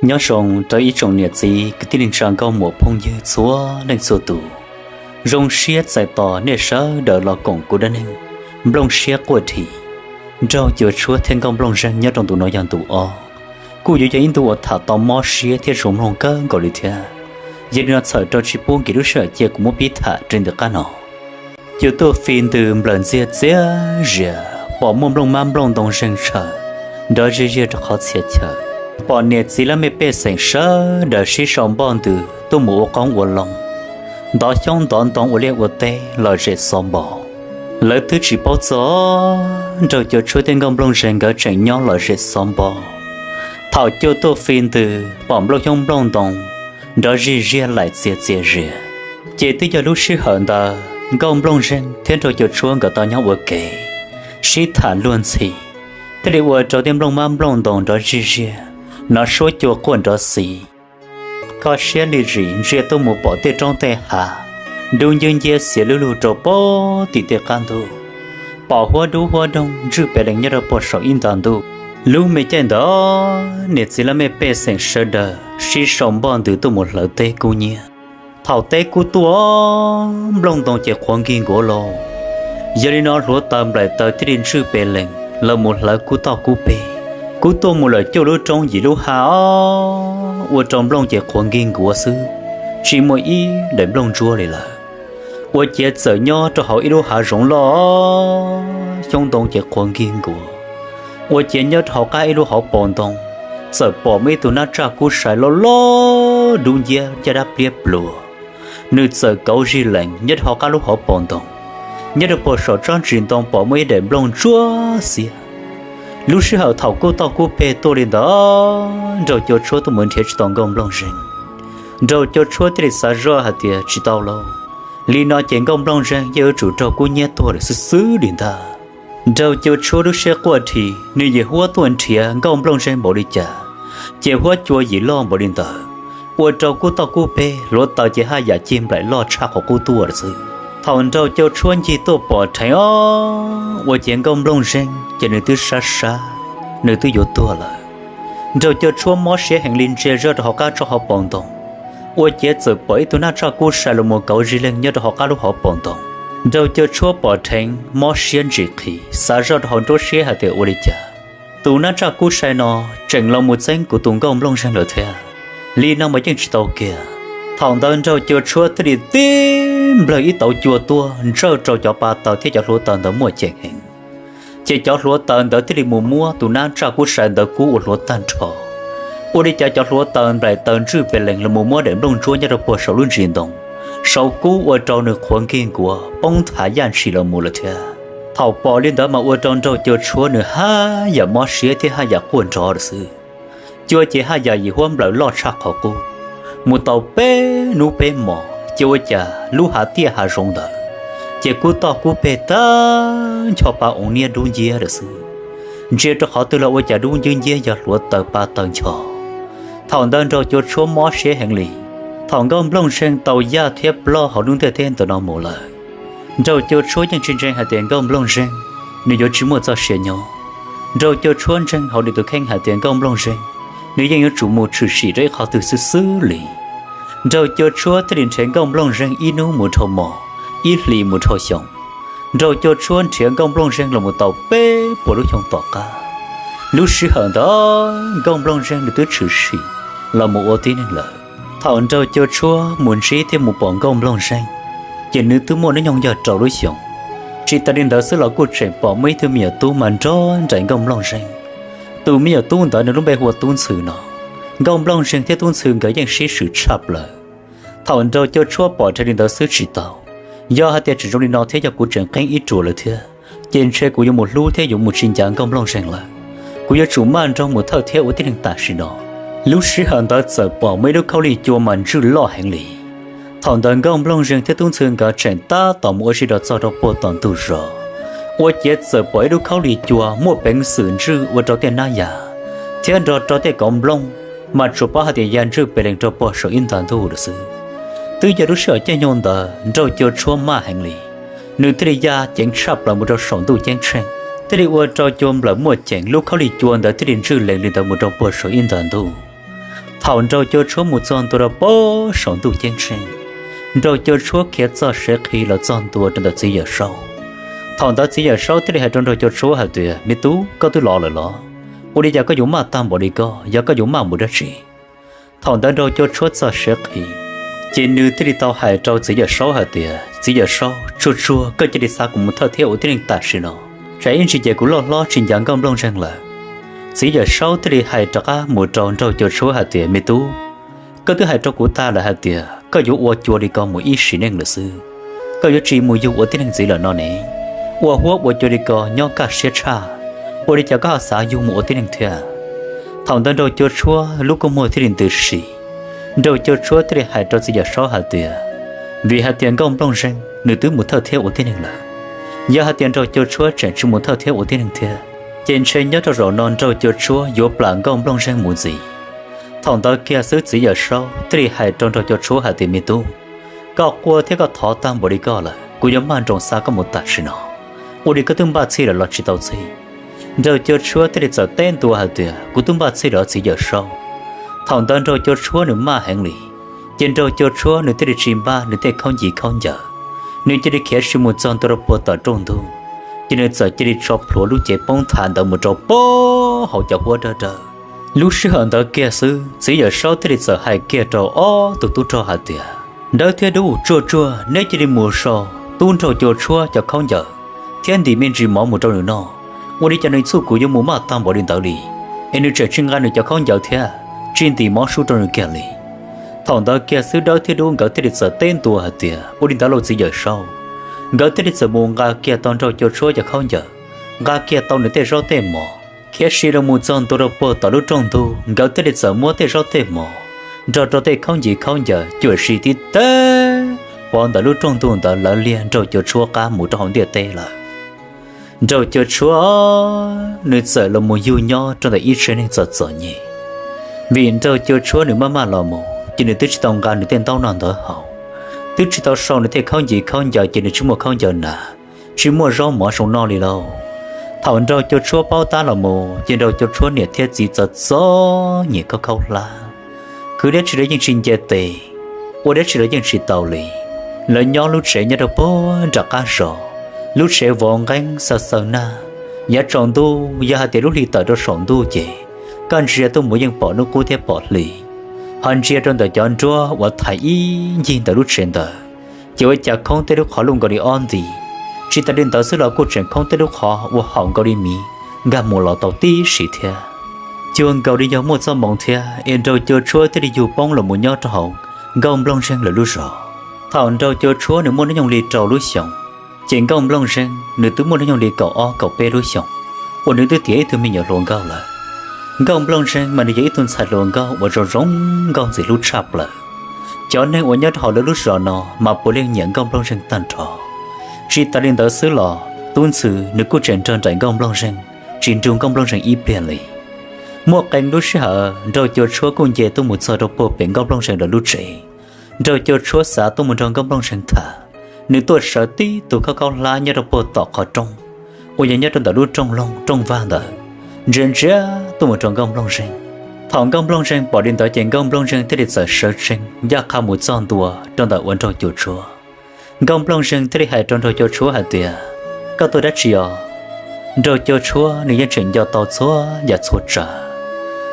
Nyob zoo rau ib tsoom niam txiv kwv tij neej tsa nkauj muam phooj ywg txhua leej txhua tus. Zoo siab txais tos nej sawv daws los koom kuv dab neeg Nplooj Siab Quaj Dhi, nraug Cua Tshuab thiab Nkauj Nplooj Zeeg nyob rau ntu no yog ntu ob, kuj yuav yog ib ntu uas tham tau mob siab thiab zoo mloog kawg nkaus li thiab. Yog li no txhawm rau tsis pub nkim lub sij hawm cia kuv muab pib tham rau ntawm qab no. Cua tuaj fi ntws nplawm ntxiag txias zias, pom muaj nplooj mab nplooj ntoo zeeg tshaws, nrov zij ziag rau qhov txhia chaw. Pom niam txiv laj mej pej xeem sawv daws sib sau npoj ntws tuaj mus ua qoob ua loo, ntov xyoob ntov ntoo ua liaj ua teb lom zem xov npo. Lawv twb tsis paub txog nraug Cua Tshuab thiab Nkauj Nplooj Zeeg nkawd tseem nyob lom zem xov npo. Thaum cua tuaj fi ntws pom nplooj xyoob nplooj ntoo nrov zij ziag laim txias txias zias, ces twb yog lub sij hawm ntawd Nkauj Nplooj Zeeg thiab nraug Cua Tshuab nkawd tau nyob ua ke sib tham luag ntxhi, thiaj li ua rau tej nplooj mab nplooj ntoo nrov zij ziag, nov suab cua quaj nrov xis. Kho siab lim zim ntsia tuaj mus pom tej roob tej hav dub ncwb nciab xiav lub lug rau pem tim tej qab ntuj, pom huab dub huab doog ntswj pes lees nyob rau puag saum ib nta ntuj. Lub me caij ntawd niam txiv laj mej pej xeem sawv daws sib sau npoj ntws tuaj mus hlawv teb kub nyiab. Thaum teb kub tuaj, nplooj ntoo ces qhuav nkig nkuav lauj. Yog li no hluav taws nplaim taws thiaj li ntswj pes lees los mus hlawv kub toj kub peg. Kub tuaj mus lawm cuaj lub roob yim lub hav os, ua rau nplooj ces qhuav nkig nkuav xwb, tsis muaj ib daim nplooj ntsuab li lawm. Ua ciav txawm nyob rau hauv ib lub hav zoov loj, xyoob ntoo ces qhuav nkig nkuav. Ua ciav nyob rau hauv qab ib lub hauv paus ntoo, txawm pom muaj ib tug nab tsaj kub sai loj loj dub nciab caj dab pliab pluas. Nws txawm kauv zig lees nyob rau hauv qab lub hauv paus ntoo. Nyob rau puag saum tsob ntsis ntoo pom muaj ib daim nplooj ntsuab xiab. Lub sij hawm thaum kub toj kub peg tuaj li ntawd, nraug Cua Tshuab tuaj mus nrhiav tsis tau Nkauj Nplooj Zeeg. Nraug Cua Tshuab thiaj li xav zoj hais tias tsis tau lauj, li no ces Nkauj Nplooj Zeeg yeej yuav tsum raug kub nyiab tuag lawm xwb xwb li ntag. Nraug Cua Tshuab lub siab quaj dhi, nws yim huab tuaj nrhiav Nkauj Nplooj Zeeg npaum li cas, ces huab cua yim loj npaum li ntawd, ua rau kub toj kub peg hluav taws ces haj yam cig nplaim loj tshaj qhov qub tuaj lawm xwb. Thaum nraug Cua Tshuab ncig tuaj pom dheev os, ua ciav Nkauj Nplooj Zeeg ces nws twb sab sab, nws twb yuav tuag lawm. Nraug Cua Tshuab mob siab heev li ntsia zoj rau hauv qab tsob hauv paus ntoo, ua ciav txawm pom ib tug nab tsaj kub sai los mus kauv zig lees nyob rau hauv qab lub hauv paus ntoo. Nraug Cua Tshuab pom dheev mob siab ntsim qhis, xav zoj rau hauv nruab siab hais tias ua li cas tus nab tsaj kub sai no tseem los mus txeeb kuv tus Nkauj Nplooj Zeeg lawm thiab. Li no mas yeej tsis tau kiag. Thaum ntawd nraug Cua Tshuab thiaj li tib nplawg ib tauv cua tuaj ntsawj rau cov pa taws thiab cov hluav taws ntawd muaj ceem heev. Ces cov hluav taws ntawd thiaj li mus muab tus nab tsaj kub sai ntawd kub ua hluav tag nrho. Ua li cas cov hluav taws nplaim taws ntswj pes lees los mus muab daim nplooj ntsuab nyob rau puag saum lub ntsis ntoo saud kub ua rau nws qhuav nkig nkuav poob nthav yaj ntshis los mus lawm thiab. Thaum pom li ntawd mas ua rau nraug Cua Tshuab nws haj yam mob siab thiab haj yam quaj nrov lawm xwb. Cua ces haj yam yim huab nplawm loj tshaj qhov qub. Mus tau peb hnub peb hmos ces ua cas lub hav tiaj hav zoov ntawd ces kub toj kub peg tag ncho pa oo niab dub nciab lawm xwb. Ntsia rau qhov twg los ua cas dub ncwb nciab yog hluav taws pa taws ncho. Thaum ntawd nraug Cua Tshuab mob siab heev li. Thaum Nkauj Nplooj Zeeg tau yaj thiab ploj hauv lub ntiaj teb ntawm no mus lawm, nraug Cua Tshuab yeej tsis ntseeg hais tias Nkauj Nplooj Zeeg nws yuav tsis muaj txoj sia nyob. Nraug Cua Tshuab ntseeg hauv nws tus kheej hais tias Nkauj Nplooj Zeeg nws yeej yuav tsum mus tshwm sim rau ib qhov twg xwb xwb li. Nraug Cua Tshuab thiaj li nrhiav Nkauj Nplooj Zeeg ib hnub mus dhau hmo, ib hlis mus dhau xyoo. Nraug Cua Tshuab nrhiav Nkauj Nplooj Zeeg los mus tau peb puas lub xyoo tom qab. Lub sij hawm ntawd Nkauj Nplooj Zeeg nws twb tshwm sim los mus ua tib neeg lawm. Thaum nraug Cua Tshuab mus ntsib thiab mus pom Nkauj Nplooj Zeeg, ces nws twb muaj hnub nyoog yog rau lub xyoos. Tsis tas li ntawd xwb los kuj tseem pom muaj ib tug me nyuam tub mas nrog nraim Nkauj Nplooj Zeeg. Tus me nyuam tub ntawd nws lub npe hu ua Tub Ntxhw no. Nkauj Nplooj Zeeg thiab Tub Ntxhw nkawd yeej sib swm tshaj plaws. Thaum nraug Cua Tshuab pom dheev li ntawd xwb tsis tau, yog hais tias tseem zoo li no thiab yog kuv tseem qeeb ib ruam lawm thiab, ces ntshe kuv yuav mus hlub thiab yuav mus tsis ncav Nkauj Nplooj Zeeg lawm. Kuv yuav tsum maj nroog mus thawj thiab ua tib neeg tam sim no. Lub sij hawm ntawd txawm pom muaj ib lub khaub lig cua mas ntswj loj heev li. Thaum ntawd Nkauj Nplooj Zeeg thiab Tub Ntxhw nkawd tseem tab tom mus ua si rau txog rau puag tom ntug zos, ua ciav txawm pom ib lub khaub lig cua muaj peev xwm ntswj ua rau tej nab yas thiab nrog rau tej kauv nplooj mas tsuas paub hais tias ya ntswj pes lees rau puag saum ib nta ntuj lawm xwb. Twb yog lub sij hawm caij nyoog ntawd nraug Cua Tshuab maj heev li, nws thiaj li ya ceev tshaj plaws mus rau saum ntuj ceeb tsheej, thiaj li ua rau cua nplawm muaj ceem, lub khaub lig cua ntawd thiaj li ntswj lees li ntawd mus rau puag saum ib nta ntuj. Thaum Nraug Cua Tshuab mus txog ntua rau pem saum ntuj ceeb tsheej, Nraug Cua Tshuab khiav txog sev qhi los txog ntua rau ntawm txiv yawm saub. Thaum ntawd txiv yawm saub thiaj li hais rau Nraug Cua Tshuab hais tias, Me tub, koj twb los lawm los? Ua li cas koj yuav maj tag npaum li koj? Yog koj yuav maj mus dab tsi? Thaum ntawd Nraug Cua Tshuab txog sev qhi, ces nws thiaj li tau hais rau txiv yawm saub hais tias, Txiv yawm saub, tsuag tsuag koj cia li xa kuv mus thawj thiab ua tib neeg tam sim no, tsam ib ntsis ces kuv loj hlob tsis ncav Nkauj Nplooj Zeeg lawm. Txiv yawm saub thiaj li hais rov qab mus rau Nraug Cua Tshuab hais tias, Me tub, koj twb hais rau kuv tag lawm hais tias koj yuav ua cua li ko mus ib sim neej lawm xwb, koj yuav tsis mus yug ua tib neeg ntxiv lawm no ne. Ua huab ua cua li ko nyob kaj siab tshaj, ua li cas koj ho xav yug mus ua tib neeg thiab? Thaum ntawd Nraug Cua Tshuab lub kua muag thiaj li ntws si. Nraug Cua Tshuab thiaj li hais rau txiv yawm saub hais tias, Vim hais tias Nkauj Nplooj Zeeg nws twb mus thawj thiab ua tib neeg lawm. Yog hais tias Nraug Cua Tshuab tseem tsis mus thawj thiab ua tib neeg thiab, ces ntshe nyob rau zaum no Nraug Cua Tshuab yuav plam Nkauj Nplooj Zeeg mus ntxiv. Thaum ntawd kiag xwb txiv yawm saub thiaj li hais rau Nraug Cua Tshuab hais tias, Me tub, koj quaj thiab koj thov tag npaum li koj lawm, kuv yuav maj nroos xa koj mus tam sim no. Ua li koj twb npaj txhij lawm los tsis tau txhij? Nraug Cua Tshuab thiaj li txawm teb ntua hais tias, Kuv twb npaj txhij lawm txiv yawm saub. Thaum ntawd Nraug Cua Tshuab nws maj heev li, ces Nraug Cua Tshuab nws thiaj li tsis npaj nws tej khaub ncaws khaub ncaws, nws cia li khiav sis mus txog ntua rau puag tom rooj ntug, ces nws txawm cia li tso plhuav lub cev poob nthav ntawd mus rau pem hauv cov huab dawb dawb. Lub sij hawm ntawd kiag xwb txiv yawm saub thiaj li txawm hais kiag rau ob tug tub rog hais tias, Dawb thiab Dub, tsuag tsuag neb cia li mus sau tub Nraug Cua Tshuab cov khaub ncaws thiab ntim me ntsis mov mus rau nws noj. Ua li cas nws txuj kuv yuav mus maj tag npaum li ntawd li, es nws tseem tsis nqa nws cov khaub ncaws thiab tsis ntim mov sub rau nws kiag li? Thaum ntawd kiag xwb Dawb thiab Dub nkawd thiaj li txawm teb ntua hais tias, Ua li ntawd lauj txiv yawm saub. Nkawd thiaj li txawm mus nqa kiag tau Nraug Cua Tshuab cov khaub ncaws, nqa kiag tau nws tej zaub tej mov, khiav sis los mus txog ntua rau puag tom lub rooj ntug, nkawd thiaj li txawm muab tej zaub tej mov nrog rau tej khaub ncaws khaub ncaws cuam si tib teg pov ntawm lub rooj ntug ntawd lawv liag Nraug Cua Tshuab qab mus rau hauv ntiaj teb lawm. Nraug Cua Tshuab nws txawm los mus yug nyob rau ntawm ib tsev neeg txom txom nyem, vim Nraug Cua Tshuab nws maj maj los mus ces nws twb tsis tau nqa nws tej ntaub noj ntawv haus, twb tsis tau sau nws tej khaub ncaws khaub ncaws ces nws tsis muaj khaub ncaws hnav, tsis muaj zaub mov zoo noj li lauj. Thaum Nraug Cua Tshuab paub tab los mus ces Nraug Cua Tshuab niam thiab txiv txawm txom nyem khaub khaub hlab, khwv dab tsi los yeej tsis nce tes, ua dab tsi los yeej tsis tau li. Lawv nyob lub tsev nyob rau puag nram qab zos, lub tsev vov nqeeb xaws xaws nag, yav tsaus ntuj yog hais tias lub hli tawm rau saum ntuj ces koj ntsia tuaj mus yeej pom hnub qub thiab pom hli, ho ntsia rau ntawm cov nruab uas thaiv ib ncig ntawm lub tsev ntawd ces ua cas khoob tej lub qhov luj nkaus li ob nti. Tsis tas li ntawd xwb los kuj tseem khoob tej lub qhov ua haum nkaus li miv nkag mus los tau tib si thiab. Cuag nkaus li yog muaj txoj hmoo thiab es Nraug Cua Tshuab thiaj li yug poob los mus nyob rau hauv Nkauj Nplooj Zeeg lawv lub zos. Thaum Nraug Cua Tshuab nws muaj hnub nyoog li rau lub xyoos, ces Nkauj Nplooj Zeeg nws twb muaj hnub nyoog li kaum ob kaum peb lub xyoos, uas nws twb tiav ib tug me nyuam hluas nkauj lawm. Nkauj Nplooj Zeeg mas nws yog ib tug ntxhais hluas nkauj uas zoo zoo nkauj ntxim hlub tshaj plaws. Cov neeg uas nyob rau hauv lawv lub zos no mas puav leej nyiam Nkauj Nplooj Zeeg tag nrho. Tsis tas li ntawd xwb los Tub Ntxhw nws kuj tseem nrog nraim Nkauj Nplooj Zeeg, tsis nrug Nkauj Nplooj Zeeg ib pliag li. Muaj qee lub sij hawm Nraug Cua Tshuab kuj nce tuaj mus txog rau puag pem Nkauj Nplooj Zeeg lawv lub tsev. Nraug Cua Tshuab xav tuaj mus nrog Nkauj Nplooj Zeeg tham, nws tuaj sawv tib tug khaub khaub hlab nyob rau puag tom qhov rooj, uas yog nyob rau ntawm lub rooj loog rooj vag ntawd, ntsia ntsia tuaj mus rau Nkauj Nplooj Zeeg. Thaum Nkauj Nplooj Zeeg pom li ntawd ces Nkauj Nplooj Zeeg thiaj li txawm sawv tsees ncaj qha mus txog ntua rau ntawm uas Nraug Cua Tshuab. Nkauj Nplooj Zeeg thiaj li hais rau Nraug Cua Tshuab hais tias, Koj tuaj dab tsi os? Nraug Cua Tshuab nws yeej tseem nco tau txhua yam txhua tsav.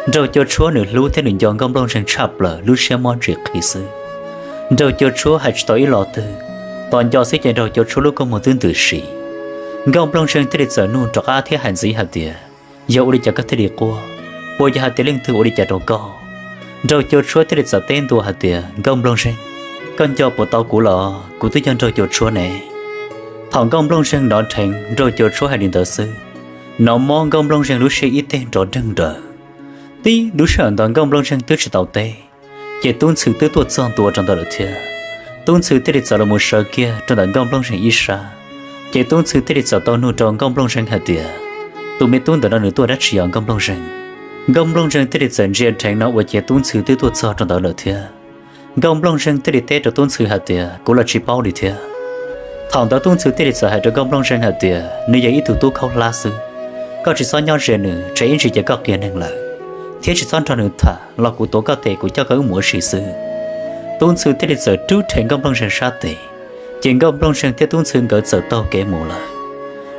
Nraug Cua Tshuab nws hlub thiab nws nco Nkauj Nplooj Zeeg tshaj plaws, lub siab mob ntsim qhis xwb. Nraug Cua Tshuab hais tsis tau ib lo twg, tos nco xwb ces Nraug Cua Tshuab lub kua muag twb ntws si. Nkauj Nplooj Zeeg thiaj li txawm nug rov qab thiab hais ntxiv hais tias, Yog ua li cas koj thiaj li quaj? Puas yog hais tias leej twg ua li cas rau koj? Nraug Cua Tshuab thiaj li txawm teb ntua hais tias, Nkauj Nplooj Zeeg, koj nco puas tau kuv los? Kuv twb yog Nraug Cua Tshuab ne. Thaum Nkauj Nplooj Zeeg hnov dheev Nraug Cua Tshuab hais li ntawd xwb, hnov mob Nkauj Nplooj Zeeg lub siab ib teg nrov nreeg nraws. Tib lub sij hawm ntawd Nkauj Nplooj Zeeg twb tsis tau teb, ces Tub Ntxhw twb tuaj txog ntua rau ntawd lawm thiab. Tub Ntxhw thiaj li txawm los mus sawv kiag rau ntawm Nkauj Nplooj Zeeg ib sab, ces Tub Ntxhw thiaj li txawm tau nug rau Nkauj Nplooj Zeeg hais tias, Tus me tub ntawm no nws tuaj dab tsi os Nkauj Nplooj Zeeg? Nkauj Nplooj Zeeg thiaj li txawm ntsia dheev no ua ciav Tub Ntxhw twb tuaj txog rau ntawd lawm thiab. Nkauj Nplooj Zeeg thiaj li teb rau Tub Ntxhw hais tias, Kuv los tsis paub li thiab. Thaum ntawd Tub Ntxhw thiaj li txawm hais rau Nkauj Nplooj Zeeg hais tias, Nws yog ib tug tub khaub hlab xwb, koj tsis txhob nyob ze nws, tsam ib ntsis ces koj qias neeg lawm. thiab tsis txhob nrog nws tham los kuv tuav koj tes kuv coj koj wb mus ua si xwb. Tub Ntxhw thiaj li txawm rub rhe Nkauj Nplooj Zeeg sab tes, ces Nkauj Nplooj Zeeg thiab Tub Ntxhw nkawd txawm taug kev mus lawm.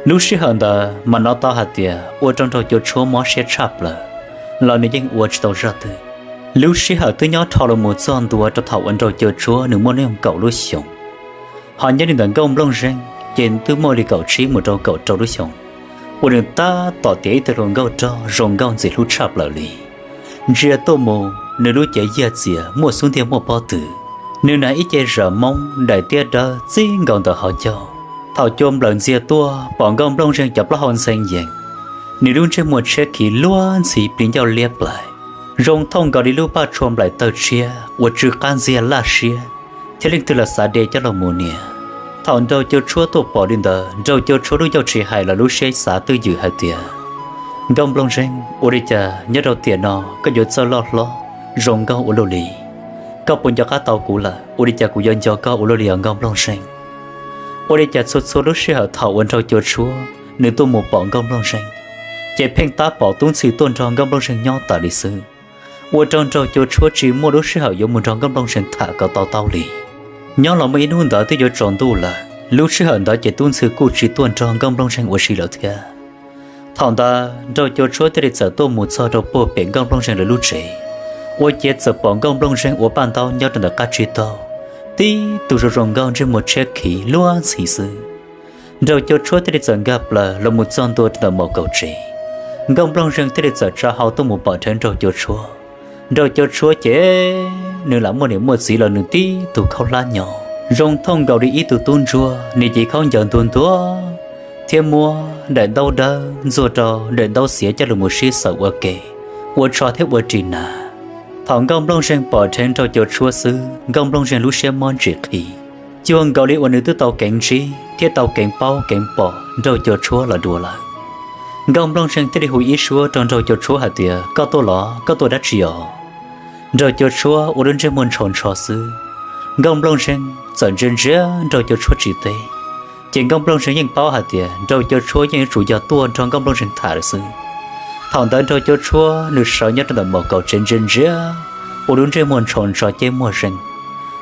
Lub sij hawm ntawd mas hnov tau hais tias ua rau Nraug Cua Tshuab mob siab tshaj plaws los nws yeej ua tsis tau zaj twg. Lub sij hawm twb nyob rho los mus txog ntua rau thaum uas Nraug Cua Tshuab nws muaj hnub nyoog kaum lub xyoos, ho nyob li ntawm Nkauj Nplooj Zeeg ces twb muaj li kaum tsib mus rau kaum rau lub xyoos, uas nws tab tom tiav ib tug hluas nkauj rog zoo nkauj ntxim hlub tshaj plaws li. Ntsia tuaj mus nws lub cev yaj txias muaj xub ntiag muaj pob tw, nws hnav ib ce zam Hmoob daim tiab dawb txij nkaus ntawm hauv caug. Thaum cua nplawm ntxiag tuaj pom Nkauj Nplooj Zeeg cov plaub hau ntxhee yees, nws lub ntsej muag tshiab khiv luag ntxhi plig ncauj liab plaws, zoo thooj nkaus li lub paj tshua nplaim tawg tshiab uas tsw qab ntxiag laj siab, thiab leej twg los xav de coj los mus nias. Thaum Nraug Cua Tshuab tuaj pom li ntawd, Nraug Cua Tshuab lub ncauj tsis hais los lub siab xav twj ywm hais tias, Nkauj Nplooj Zeeg, ua li cas nyob rau tiam no koj yuav txawj loj hlob zoo nkauj ua luaj li? Koj puas nco qab tau kuv lawm? Ua li cas kuv yuav nco koj ua luaj li os Nkauj Nplooj Zeeg? Ua li cas txhua txhua lub sij hawm thaum uas Nraug Cua Tshuab nws tuaj mus pom Nkauj Nplooj Zeeg, ces pheej tab pom Tub Ntxhw tuaj nrog Nkauj Nplooj Zeeg nyob tas li xwb, ua rau Nraug Cua Tshuab tsis muaj lub sij hawm yuav mus nrog Nkauj Nplooj Zeeg tham kom tau taub li. Nyob los muaj ib hnub ntawd twb yuav tsaus ntuj lawm, lub sij hawm ntawd ces Tub Ntxhw kuj tsis tuaj nrog Nkauj Nplooj Zeeg ua si lawm thiab. Thaum ntawd Nraug Cua Tshuab thiaj li txawm tuaj mus txog rau puag pem Nkauj Nplooj Zeeg lawv lub tsev, ua ciav txawm pom Nkauj Nplooj Zeeg ua paj ntaub nyob rau ntawm qab tsib taug, tib tug zoo zoo nkauj ntsej muag tshiab khiv luag ntxhi xwb. Nraug Cua Tshuab thiaj li txawm nkag plaws los mus txog ntua rau ntawm maum kaum tsev. Nkauj Nplooj Zeeg thiaj li txawm tsa hau tuaj mus pom dheev Nraug Cua Tshuab. Nraug Cua Tshuab ces nws lam muaj niam muaj txiv los nws tib tug khaub hlab nyo, zoo thooj nkaus li ib tug tub ntsuag, niam cev khaub ncaws ntuag ntuag thiab muab daim ntaub dawb ntxuag rau daim ntaub xiav coj los mus sib xaws ua ke, ua tsho thiab ua ris nas. Thaum Nkauj Nplooj Zeeg pom dheev Nraug Cua Tshuab xwb, Nkauj Nplooj Zeeg lub siab mob ntsim qhi, cuag nkaus li uas nws twb tau keev ntsib thiab tau keev paub keev pom Nraug Cua Tshuab los dua lawm. Nkauj Nplooj Zeeg thiaj li hu ib suab rau Nraug Cua Tshuab hais tias, Koj tuaj los? Koj tuaj dab tsi os? Nraug Cua Tshuab ua lub ntsej muag ntshaus ntsho xwb. Nkauj Nplooj Zeeg txawm ntsia ntsia Nraug Cua Tshuab tsis teb, ces Nkauj Nplooj Zeeg yeej paub hais tias Nraug Cua Tshuab yeej yuav tsum yog tuaj nrog Nkauj Nplooj Zeeg tham lawm xwb. Thaum ntawd Nraug Cua Tshuab nws sawv nyob rau ntawm maum kaum tsev ntsia ntsia, ua lub ntsej muag ntshaus ntsho ceb muag zeeg.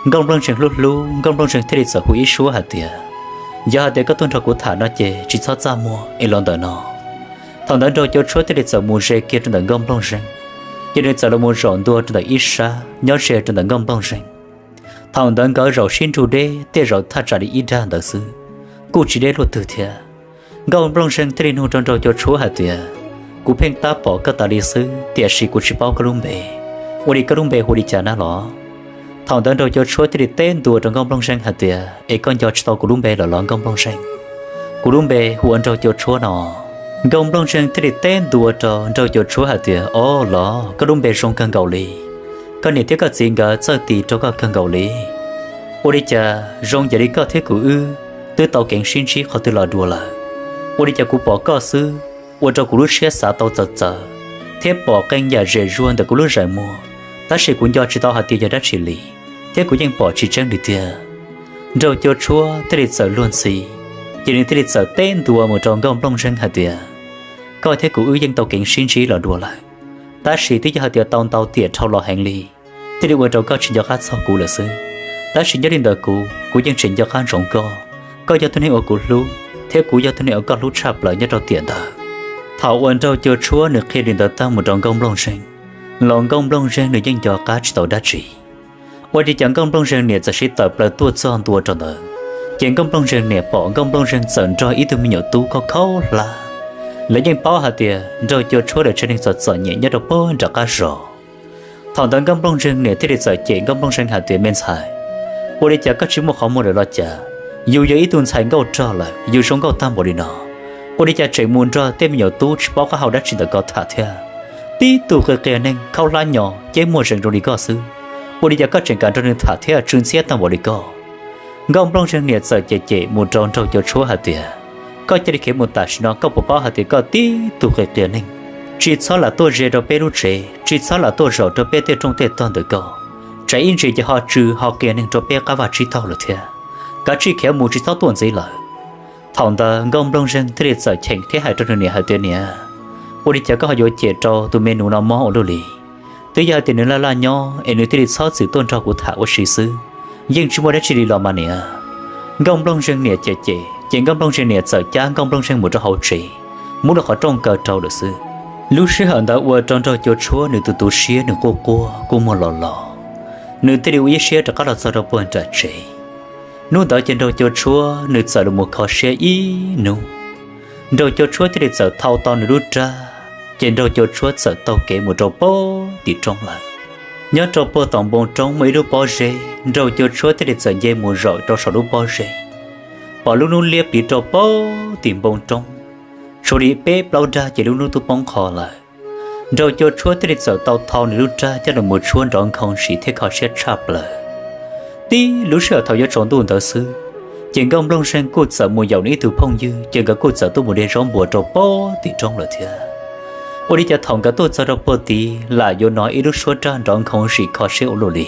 Nkauj Nplooj Zeeg hlub hlub Nkauj Nplooj Zeeg thiaj li txawm hu ib suab hais tias, Yog hais tias koj tuaj nrog kuv tham no ces tsis txhob txaj muag es los ntawm no. Thaum ntawd Nraug Cua Tshuab thiaj li txawm mus ze kiag rau ntawm Nkauj Nplooj Zeeg, ces nws txawm los mus zaum ntua rau ntawm ib sab nyob ze rau ntawm Nkauj Nplooj Zeeg. Thaum ntawd nkawd zaum sib nrug deb tej zaum thaj tsam li ib dag ntawd xwb, kuj tsis deb luaj twg thiab. Nkauj Nplooj Zeeg thiaj li nug rau Nraug Cua Tshuab hais tias, Kuv pheej tab pom koj tas li xwb, tiam sis kuv tsis paub koj lub npe. Ua li koj lub npe hu li cas na los? Thaum ntawd Nraug Cua Tshuab thiaj li teb ntua rau Nkauj Nplooj Zeeg hais tias, Es koj nco tsis tau kuv lub npe lawm los Nkauj Nplooj Zeeg? Kuv lub npe hu ua Nraug Cua Tshuab no. Nkauj Nplooj Zeeg thiaj li teb ntua rau Nraug Cua Tshuab hais tias, Os los, koj lub npe zoo kawg nkaus li. Koj niam thiab koj txiv nkawd txawj tis rau koj kawg nkaus li. Ua li cas zoo yam li koj thiab kuv wb twb tau keev sib ntsib qhov twg los dua lawm, ua li cas kuv pom koj xwb ua rau kuv lub siab xav tau txawv txawv, thiab pom qee yam zem zuag ntawm kuv lub zeem muag, tab sis kuv nco tsis tau hais tias yog dab tsi li, thiab kuv yeej pom tsis tseeb li tiag. Nraug Cua Tshuab thiaj li txawm luag ntxhi, ces nws thiaj li txawm teb ntua mus rau Nkauj Nplooj Zeeg hais tias, Koj thiab kuv wb yeej tau keev sib ntsib los dua lawm, tab sis twb yog hais tias tau ntau tiam dhau los heev li, thiaj li ua rau koj tsis nco qab txog kuv lawm xwb. Tab sis nyob li ntawm kuv, kuv yeej tseem nco qab ntsoov koj. Koj yog tus neeg uas kuv hlub, thiab kuv yog tus neeg uas koj hlub tshaj plaws nyob rau tiam ntawd. Thaum uas Nraug Cua Tshuab nws qhia li ntawd tag mus rau Nkauj Nplooj Zeeg, los Nkauj Nplooj Zeeg nws yeej nco qab tsis tau dab tsi. Ua li cas Nkauj Nplooj Zeeg niam txawm sib tawm plaws tuaj txog ntua rau ntawd, ces Nkauj Nplooj Zeeg niam pom Nkauj Nplooj Zeeg txawm nrog ib tug me nyuam tub khaub khaub hlab. Lawv yeej paub hais tias Nraug Cua Tshuab lawv tsev neeg txom txom nyem nyob rau puag nram qab zos. Thaum ntawd Nkauj Nplooj Zeeg niam thiaj li txawm cem Nkauj Nplooj Zeeg hais tias, Me ntxhais, ua li cas koj tsis muaj qhov muag lawm los cas? Yus yog ib tug ntxhais nkauj rog lawm, yus zoo nkauj tag npaum li no, ua li cas tseem mus nrog tej me nyuam tub tsis paub qab hau dab tsi ntawm ko tham thiab? Tib tug qia qia neeg khaub hlab nyo ceb muag zees zoo li koj xwb, ua li cas koj tseem kam nrog nws tham thiab tsw ntxhiab tag npaum li koj? Nkauj Nplooj Zeeg niam txawm cem cem mus rau Nraug Cua Tshuab hais tias, Koj cia li khiav mus tam sim no, koj puas paub hais tias koj tib tug qia qia neeg? Tsis txhob lam tuaj ze rau peb lub tsev, tsis txhob lam tuaj zaum rau peb tej rooj tej tog ntawm koj, tsam ib ntsis ces ho tsw ho qia neeg rau peb qab vaj tsib taug lawm thiab. Kav tsij khiav mus, tsis txhob tuaj ntxiv lawm. Thaum ntawd Nkauj Nplooj Zeeg thiaj li txawm cheem thiab hais rau nws niam hais tias, Niam, Ua li cas koj ho yuav cem rau tus me nus no mob ua luaj li? Twb yog hais tias nws laj laj nyob es nws thiaj li txhob txwm tuaj nrog kuv tham ua si xwb, yeej tsis muaj dab tsi li los mas niam. Nkauj Nplooj Zeeg niam cem cem ces Nkauj Nplooj Zeeg niam txawm cab Nkauj Nplooj Zeeg mus rau hauv tsev, muab lub qhov rooj kaw rau lawm xwb. Lub sij hawm ntawd ua rau Nraug Cua Tshuab nws tus tu siab nws quaj quaj kuj muag los los, nws thiaj li ua ib siab rov qab los txog rau puag nram tsev. Hnub ntawd ces Nraug Cua Tshuab nws txawm los mus kho siab ib hnub. Nraug Cua Tshuab thiaj li txawm thau tau nws lub rab, ces Nraug Cua Tshuab txawm taug kev mus rau puag tim roob lawm. Nyob rau puag tom npoo roob muaj ib lub pob zeb, Nraug Cua Tshuab thiaj li txawm nce mus zaum rau saum lub pob zeb. Pom lub hnub liab pliv rau puag tim npoo roob, tshuav li peb plaub dag ces lub hnub twb poob qho lawm. Nraug Cua Tshuab thiaj li txawm tau thau nws lub rab coj los mus tshuab nrov nkhoov sim thiab kho siab tshaj plaws. Tib lub sij hawm thaum yuav tsaus ntuj ntawd xwb, ces Nkauj Nplooj Zeeg kuj txawm mus yaum nws ib tug phooj ywg ces nkawd kuj txawm tuaj mus de zaub npua rau puag tim roob lawm thiab. Ua li cas thaum nkawd tuaj txog rau puag tid lam yuav hnov ib lub suab raj nrov nkhoov sim kho siab ua luaj li.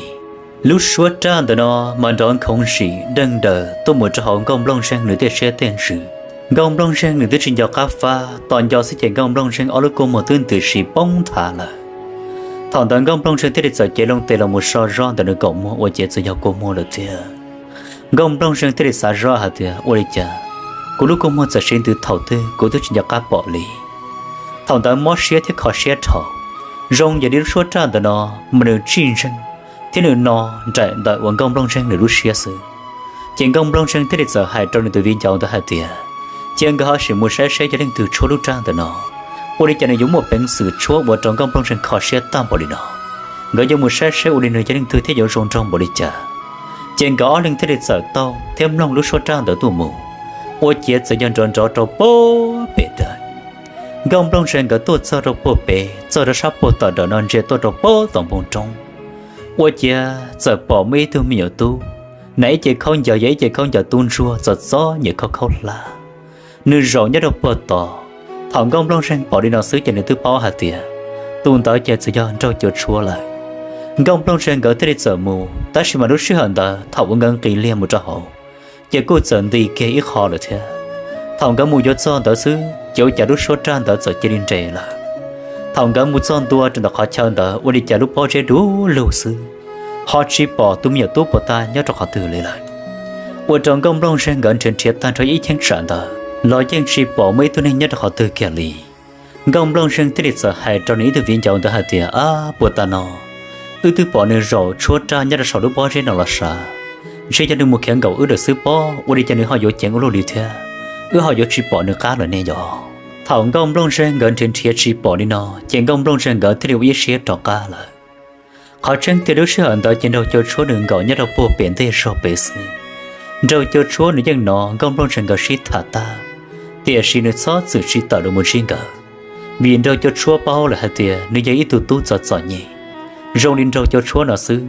Lub suab raj ntawm no mas nrov nkhoov sim deej daws tuaj mus rau hauv Nkauj Nplooj Zeeg nws tej siab tej ntsws. Nkauj Nplooj Zeeg nws twb tsis nco qab fab, tos nco xwb ces Nkauj Nplooj Zeeg ob lub kua muag twb ntws sim poob nthav lawm. Thaum ntawd Nkauj Nplooj Zeeg thiaj li txawm cev loo tes los mus so zog ntawm nws kaum muag ua ciav txawm yog kua muag lawm thiab. Nkauj Nplooj Zeeg thiaj li xav zoj hais tias ua li cas kuv lub kua muag txawm siv ntws thaum twg kuv twb tsis nco qab pom li. Thaum ntawd mob siab thiab kho siab dhau, zoo yog li lub suab raj ntawm no mas nws tsis ntseeg thiab nws no nraim ntawm uas Nkauj Nplooj Zeeg nws lub siab xwb. Ces Nkauj Nplooj Zeeg thiaj li txawm hais rau nws tus viv ncaus ntawd hais tias cia nkawd ho sim mus saib seb yog leej twg tshuab lub raj ntawm no, ua li cas nws yuav muaj peev xwm tshuab ua rau Nkauj Nplooj Zeeg kho siab tag npaum li no. Nkawd yuav mus saib seb ua li nws yog leej twg thiab yuav zoo nraug npaum li cas. Ces nkawd ob leeg thiaj li txawm taug thiab mloog lub suab raj ntawd tuaj mus, ua ciav txawm yog nrov nrov rau puag pem daws. Nkauj Nplooj Zeeg nkawd tuaj txog rau puag pem, txog rau sab puag tom nram no ntsia tuaj rau puag tom npoo roob, ua ciav txawm pom muaj ib tug me nyuam tub, hnav ib ce khaub ncaws yog ib ce khaub ncaws tub ntsuag txom txom nyem khaub khaub hlab. Nws zaum nyob rau puag tod. Thaum Nkauj Nplooj Zeeg pom li no xwb ces nws twb paub hais tias tus ntawd ces txawm yog Nraug Cua Tshuab lawm. Nkauj Nplooj Zeeg nkawd thiaj li txawm mus, tab sis mas lub sij hawm ntawd thaum uas nkawd nqis liag mus rau hauv, ces kuj txawm nti kiag ib qho lawm thiab. Thaum nkawd mus yuav txog ntawd xwb ces ua cas lub suab raj ntawd txawm cia li nres lawm. Thaum nkawd mus txog ntua rau ntawm qhov chaw ntawd ua li cas lub pob zeb du lug xwb, ho tsis pom tus me nyuam tub puag ta nyob rau qhov twg li lawm. Ua rau Nkauj Nplooj Zeeg nkawd nrhiav nrhiav tag nrho ib cheeb tsam ntawd los yeej tsis pom muaj ib tug neeg nyob rau qhov twg kiag li. Nkauj Nplooj Zeeg thiaj li txawm hais rau nws ib tug viv ncaus ntawd hais tias, Ab, puag ta no wb twb pom nws zaum tshuab raj nyob rau saum lub pob zeb no los sav, ntshe yog nws mus khiav nkaum wb lawm xwb pob, ua li cas nws ho yuav ceev ua luaj li thiab, wb ho yuav tsis pom nws qab lawm ne yom. Thaum Nkauj Nplooj Zeeg nkawd nrhiav nrhiav tsis pom li no ces Nkauj Nplooj Zeeg nkawd thiaj li ua ib siab rov qab lawm. Qhov tseeb tiag lub sij hawm ntawd ces Nraug Cua Tshuab nws nkaum nyob rau puag pem ntej zog pem xwb. Nraug Cua Tshuab nws yeej hnov Nkauj Nplooj Zeeg nkawd sib tham tag, tiam sis nws txhob txwm tsis tawm los mus ntsib nkawd, vim Nraug Cua Tshuab paub lawm hais tias nws yog ib tug tub txom txom nyem. Zoo li Nraug Cua Tshuab no xwb,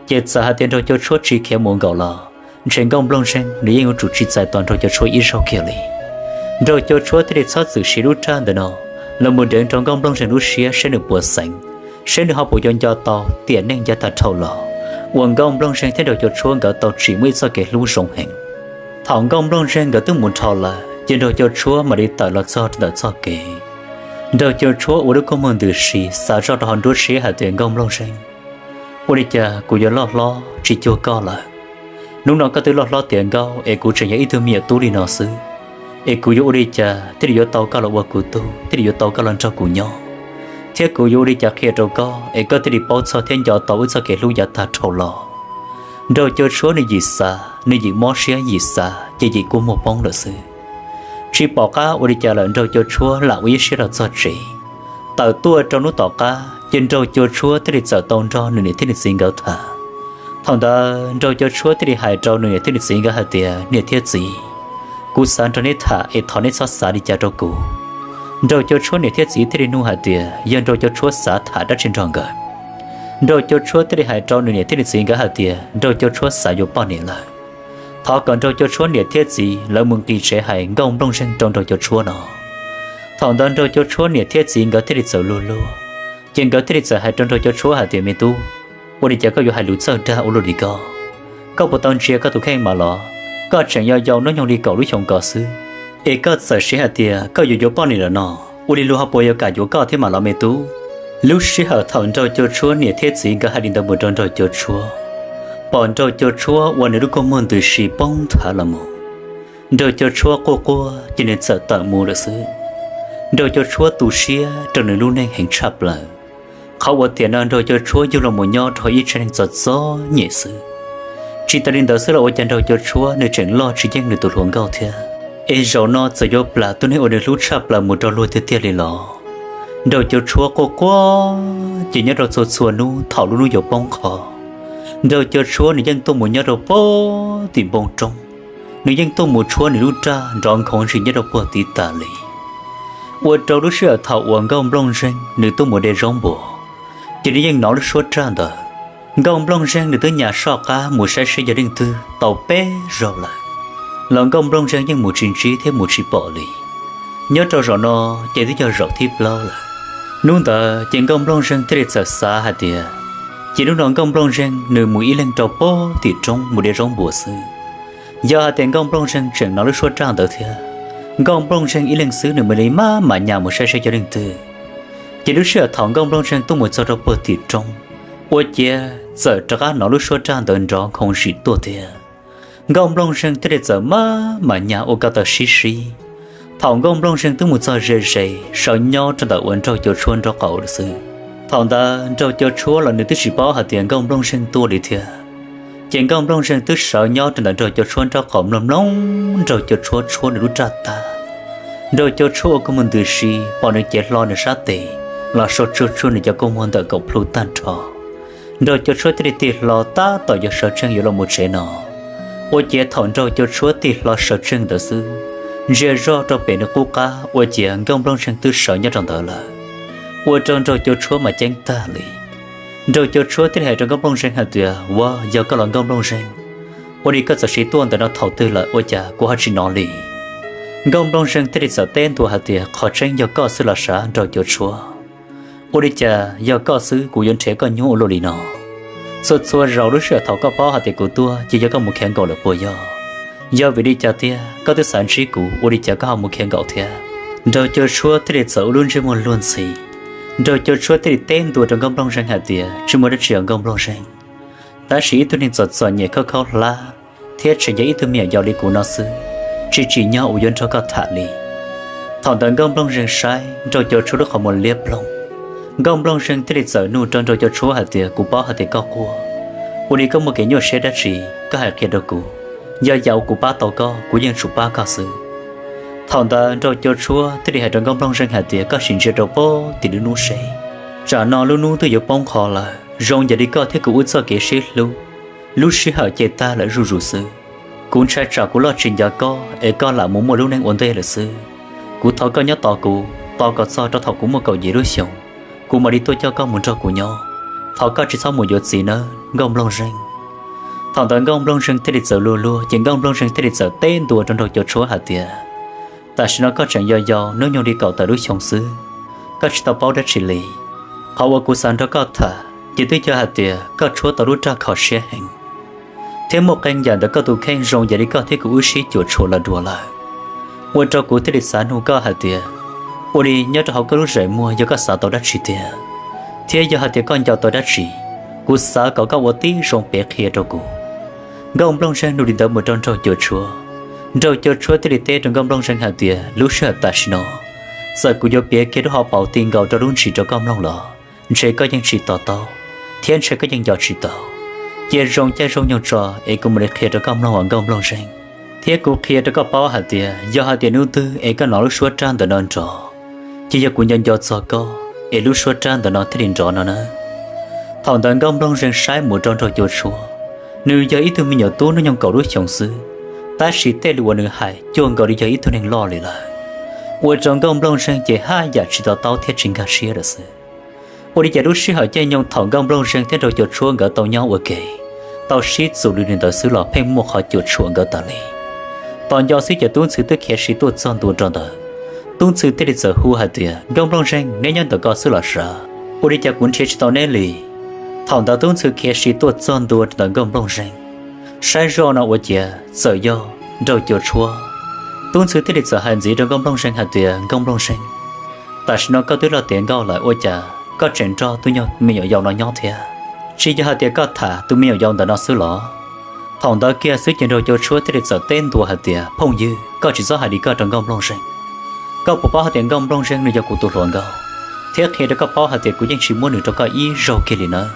ces txawm hais tias Nraug Cua Tshuab tsis khiav mus nkaum los ntshe Nkauj Nplooj Zeeg nws yeej yuav tsum tsis txais tos Nraug Cua Tshuab ib zaug kiag li. Nraug Cua Tshuab thiaj li txhob txwm siv lub raj ntawm no los mus deev rau Nkauj Nplooj Zeeg lub siab saib nws puas xeev, saib nws ho puas yuav nco tau tiam neej yav tag dhau los uas Nkauj Nplooj Zeeg thiab Nraug Cua Tshuab nkawd tau tsim muaj ib txoj kev hlub zoo heev. Thaum Nkauj Nplooj Zeeg nkawd twb mus dhau lawm ces Nraug Cua Tshuab mam li tawm los txog rau ntawm txoj kev. Nraug Cua Tshuab ua lub kua muag ntws si xav zoj rau hauv nruab siab hais tias Nkauj Nplooj Zeeg, ua li cas kuv yuav loj hlob tsis cuag koj lawm. Hnub no koj twb loj hlob tiav nkauj es kuv tseem yog ib tug me nyuam tub li no xwb, es kuv yuav ua li cas thiaj li yuav tau koj los ua kuv tug, thiaj li yuav tau koj los nrog kuv nyob, thiab kuv yuav ua li cas qhia rau koj es koj thiaj li paub txog thiab nco tau wb txoj kev hlub yav tag dhau los. Nraug Cua Tshuab nws yim xav, nws yim mob siab yim xav ces yim kua muag poob lawm xwb. Tsis pom qab ua li cas lawm Nraug Cua Tshuab lam ua ib siab los txog tsev. Tawm tuaj rau hnub tom qab ces Nraug Cua Tshuab thiaj li txawm tau nrog nws niam thiab nws txiv nkawd tham. Thaum ntawd Nraug Cua Tshuab thiaj li hais rau nws niam thiab nws txiv nkawd hais tias, Niam thiab txiv, kuv xav nrog neb tham es thov neb txhob xav li cas rau kuv. Nraug Cua Tshuab niam thiab txiv thiaj li nug hais tias yog Nraug Cua Tshuab xav tham dab tsi nrog nkawd. Nraug Cua Tshuab thiaj li hais rau nws niam thiab nws txiv nkawd hais tias Nraug Cua Tshuab xav yuav poj niam lawm. Thov kom Nraug Cua Tshuab niam thiab txiv lawv mus nqis tsev hais Nkauj Nplooj Zeeg rau Nraug Cua Tshuab no. Thaum ntawd Nraug Cua Tshuab niam thiab txiv nkawd thiaj li txawm luag luag, ces nkawd thiaj li txawm hais rau Nraug Cua Tshuab hais tias, Me tub, ua li cas koj yuav hais lus txawj dag ua luaj li ko? Koj puas tau ntsia koj tus kheej mas los? Koj tseem yau yau hnub nyoog li kaum lub xyoo ko xwb, es koj txawm siv hais tias koj yuav yuav poj niam lawm no. Ua li luag ho puas yuav kam yuav koj thiab mam los me tub? Lub sij hawm thaum Nraug Cau Tshuab niam thiab txiv nkawd hais li ntawd mus rau Nraug Cau Tshuab, pom Nraug Cau Tshuab ua nws lub kua muag ntws si poob nthav los mus. Nraug Cau Tshuab quaj quaj ces nws txawm tawm mus lawm xwb. Nraug Cau Tshuab tu siab rau nws lub neej heev tshaj plaws. Qhov uas tiam no Nraug Cau Tshuab yug los mus nyob rau hauv ib tsev neeg txom txom nyem xwb. Tsis tas li ntawd xwb los ua cas Nraug Cau Tshuab nws tseem loj tsis yeej nws tus hluas nkauj thiab. Es zaum no txawm yuav plam tus neeg uas nws hlub tshaj plaws mus rau luag tiag tiag li los? Nraug Cau Tshuab quaj quaj ces nyob rau txhua txhua hnub thaum lub hnub yuav poob qho, Nraug Cau Tshuab nws yeej tuaj mus nyob rau pem tim npoo roob. Nws yeej tuaj mus tshuab nws lub raj nrov nkhoov zim nyob rau puag tid tas li. Ua rau lub sij hawm thaum uas Nkauj Nplooj Zeeg nws tuaj mus de zaub npua, ces nws yeej hnov lub suab raj ntawd. Nkauj Nplooj Zeeg nws twb nyas soj qab mus saib seb yog leej twg tau peb zaug lawm, los Nkauj Nplooj Zeeg yeej mus tsis ntsib thiab mus tsis pom li. Nyob rau zaum no ces twb yog zaum thib plaub lawm. Hnub ntawd ces Nkauj Nplooj Zeeg thiaj li txawm xav hais tias, ces hnub no Nkauj Nplooj Zeeg nws mus ib leeg rau pem tim roob mus de zaub npua xwb. Yog hais tias Nkauj Nplooj Zeeg tseem hnov lub suab raj ntawd thiab, Nkauj Nplooj Zeeg ib leeg xwb nws mam li maj mam nyas mus saib seb yog leej twg. Ces lub sij hawm thaum Nkauj Nplooj Zeeg tuaj mus txog rau puag tim roob, ua ciav txawm rov qab hnov lub suab raj ntawd nrov nkhoov zim tuaj thiab. Nkauj Nplooj Zeeg thiaj li txawm maj mam nyas ua ko taw sib sib. Thaum Nkauj Nplooj Zeeg twb mus txog ze ze sawv nyob rau ntawm uas Nraug Cau Tshuab nraub qaum lawm xwb. Thaum ntawd Nraug Cau Tshuab los nws twb tsis paub hais tias Nkauj Nplooj Zeeg tuaj li thiab. Ces Nkauj Nplooj Zeeg twb sawv nyob rau ntawm Nraug Cau Tshuab nraub qaum mloog mloog Nraug Cau Tshuab tshuab nws lub raj tag. Nraug Cau Tshuab ua kua muag ntws si pom nws cev hlo nws sab tes los sau tsuag tsuag nws cov kua muag ntawm kaum plhu tag nrho. Nraug Cau Tshuab thiaj li tig hlo tab tom yuav sawv tsees yuav los mus tsev no. Ua ciav thaum Nraug Cau Tshuab tig hlo sawv tsees ntawd xwb, ntsia zoj rau pem nws qub qab ua ciav Nkauj Nplooj Zeeg twb sawv nyob rau ntawd lawm. Ua rau Nraug Cau Tshuab mas ceeb tag li. Nraug Cau Tshuab thiaj li hais rau Nkauj Nplooj Zeeg hais tias, Ua, yog koj los Nkauj Nplooj Zeeg, ua li koj txawm siv tuaj ntawm no thaum twg lawm ua cas kuv ho tsis hnov li? Nkauj Nplooj Zeeg thiaj li txawm teb ntua hais tias, Qhov tseeb yog koj xwb los sav Nraug Cau Tshuab. Ua li cas yog koj xwb kuv yuav nrhiav koj nyuaj ua luaj li no? Txhua txhua zaus lub sij hawm thaum koj paub hais tias kuv tuaj ces yog koj mus khiav nkaum lawm puas yog? Yog vim li cas tiag koj twb xav ntsib kuv ua li cas koj ho mus khiav nkaum thiab? Nraug Cau Tshuab thiaj li txawm ua lub ntsej muag luag ntxhi. Nraug Cau Tshuab thiaj li teb ntua rau Nkauj Nplooj Zeeg hais tias, Tsis muaj dab tsi os Nkauj Nplooj Zeeg, tab sis ib tug neeg txom txom nyem khaub khaub hlab thiab tseem yog ib tug me nyuam yaus li kuv no xwb, tsis tsim nyog uas yuav nrog koj tham li. Thaum ntawd Nkauj Nplooj Zeeg saib Nraug Cau Tshuab lub qhov muag liab ploog. Nkauj Nplooj Zeeg thiaj li txawm nug rau Nraug Cau Tshuab hais tias, Kuv paub hais tias koj quaj, ua li koj muaj kev nyuaj siab dab tsi, koj hais qhia rau kuv. Yog yam uas kuv pab tau koj kuv yeej tsum pab koj xwb. Thaum ntawd Nraug Cau Tshuab thiaj li hais rau Nkauj Nplooj Zeeg hais tias, Koj sim ntsia rau pem tim lub hnub seb, tsam no lub hnub twb yuav poob qho lawm, zoo yam li koj thiab kuv wb txoj kev sib hlub lub sij hawm ces tag lawm zuj zus xwb. Kuv ntshai tsam kuv loj tsis nco koj es koj lam mus muaj lub neej ua ntej lawm xwb. Kuv thov koj nyob tos kuv tos kom txog rau thaum kuv muaj kaum yim lub xyoos, kuv mam li tuaj coj koj mus nrog kuv nyob. Thov koj tsis txhob mus yuav txiv nawb Nkauj Nplooj Zeeg. Thaum ntawd Nkauj Nplooj Zeeg thiaj li txawm luag luag ces Nkauj Nplooj Zeeg thiaj li txawm teb ntua rau Nraug Cau Tshuab hais tias, Tam sim no koj tseem yau yau hnub nyoog li kaum tawm lub xyoo xwb, koj tsis tau paub dab tsi li. Qhov uas kuv xav nrog koj tham ces twb yog hais tias koj tshuab tau lub raj kho siab heev, thiab muaj qee yam ntawm koj tus kheej zoo yam li koj thiab kuv wb sib cuam tshuam los dua lawm. Ua rau kuv thiaj li xav nug koj hais tias, ua li nyob rau hauv koj lub zais muag yog koj xav tau dab tsi tiag, thiab yog hais tias koj nco tau dab tsi, kuv xav kom koj ua tib zoo piav qhia rau kuv. Nkauj Nplooj Zeeg nug li ntawd mus rau Nraug Cau Tshuab. Nraug Cau Tshuab thiaj li teb rau Nkauj Nplooj Zeeg hais tias, Lub sij hawm tam sim no, txawm kuv yuav piav kiag lub hauv paus ti nkaus rau lub ntsis rau koj mloog los ntshe koj yeej tsis to taub, thiab ntshe koj yeej nco tsis tau. Cia zoo caij zoo nyoog tso es kuv mam li qhia rau koj mloog os Nkauj Nplooj Zeeg. Thiab kuv qhia rau koj paub hais tias yog hais tias hnub twg es koj hnov lub suab raj ntawm no nrov, ces yog kuv nco nco txog koj es lub suab raj ntawm no thiaj li nrov no na. Thaum ntawd Nkauj Nplooj Zeeg saib mus rau Nraug Cau Tshuab, nws yog ib tug me nyuam tub hnub nyoog kaum lub xyoos xwb, tab sis tej lus uas nws hais cuag nkaus li yog ib tug neeg loj li lawm, ua rau Nkauj Nplooj Zeeg ces haj yam tsis to taub thiab tsis nkag siab lawm xwb. Ua li cas lub sij hawm caij nyoog thaum Nkauj Nplooj Zeeg thiab Nraug Cau Tshuab nkawd tau nyob ua ke, tau sib txuas lus li ntawd xwb los pheej muaj qhov cuam tshuam nkawd tas li. Tos nco xwb ces Tub Ntxhw twb khiav si tuaj txog ntua rau ntawd. Tub Ntxhw thiaj li txawm hu hais tias, Nkauj Nplooj Zeeg, neb nyob ntawm ko xwb los sav? Ua li cas kuv nrhiav tsis tau neb li? Thaum ntawd Tub Ntxhw khiav si tuaj txog ntua rau ntawm Nkauj Nplooj Zeeg, saib zoj no ua ciav txawm yog Nraug Cau Tshuab. Tub Ntxhw thiaj li txawm hais ntxiv rau Nkauj Nplooj Zeeg hais tias, Nkauj Nplooj Zeeg, Tam sim no koj twb loj tiav nkauj lawm ua cas koj tseem nrog tus me nyuam yaus no nyob thiab? Tsis yog hais tias koj tham tus me nyuam yaus ntawm no xwb los? Thaum ntawd kiag xwb ces Nraug Cua Tshuab thiaj li txawm teb ntua hais tias, Phooj ywg, koj tsis txhob hais li koj rau Nkauj Nplooj Zeeg. Koj puas paub hais tias Nkauj Nplooj Zeeg nws yog kuv tus hluas nkauj, thiab qhia rau koj paub hais tias kuv yeej tsis muab nws rau koj ib zaug kiag li nawb.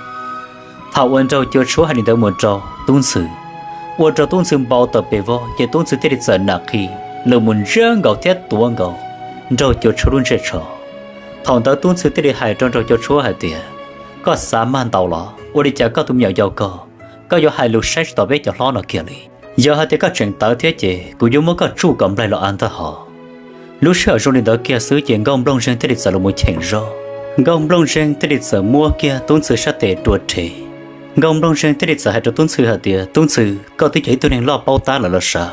Thaum uas Nraug Cua Tshuab hais li ntawd mus rau Tub Ntxhw, ua rau Tub Ntxhw npau taws pes vog, ces Tub Ntxhw thiaj li txawm nam qhi los mus ntsiab nkaus thiab tuav nkaus Nraug Cua Tshuab lub ntsej tsho. Thaum ntawd Tub Ntxhw thiaj li hais rau Nraug Cua Tshuab hais tias, Koj xav mag ntau los? Ua li cas koj tus me nyuam yaus ko, koj yuav hais lus saib tsis taus peb cov hlob no kiag li? Yog hais tias koj tseem tawv thiab ces kuv yuav muab koj tsuj kom nplaig los av ntag hos. Lub sij hawm zoo li ntawd kiag xwb ces Nkauj Nplooj Zeeg thiaj li txawm los mus cheem zog. Nkauj Nplooj Zeeg thiaj li txawm muab kiag Tub Ntxhw sab tes rua rhe. Nkauj Nplooj Zeeg thiaj li txawm hais rau Tub Ntxhw hais tias, Tub Ntxhw, koj twb yog ib tug neeg loj paub tab lawm los sav,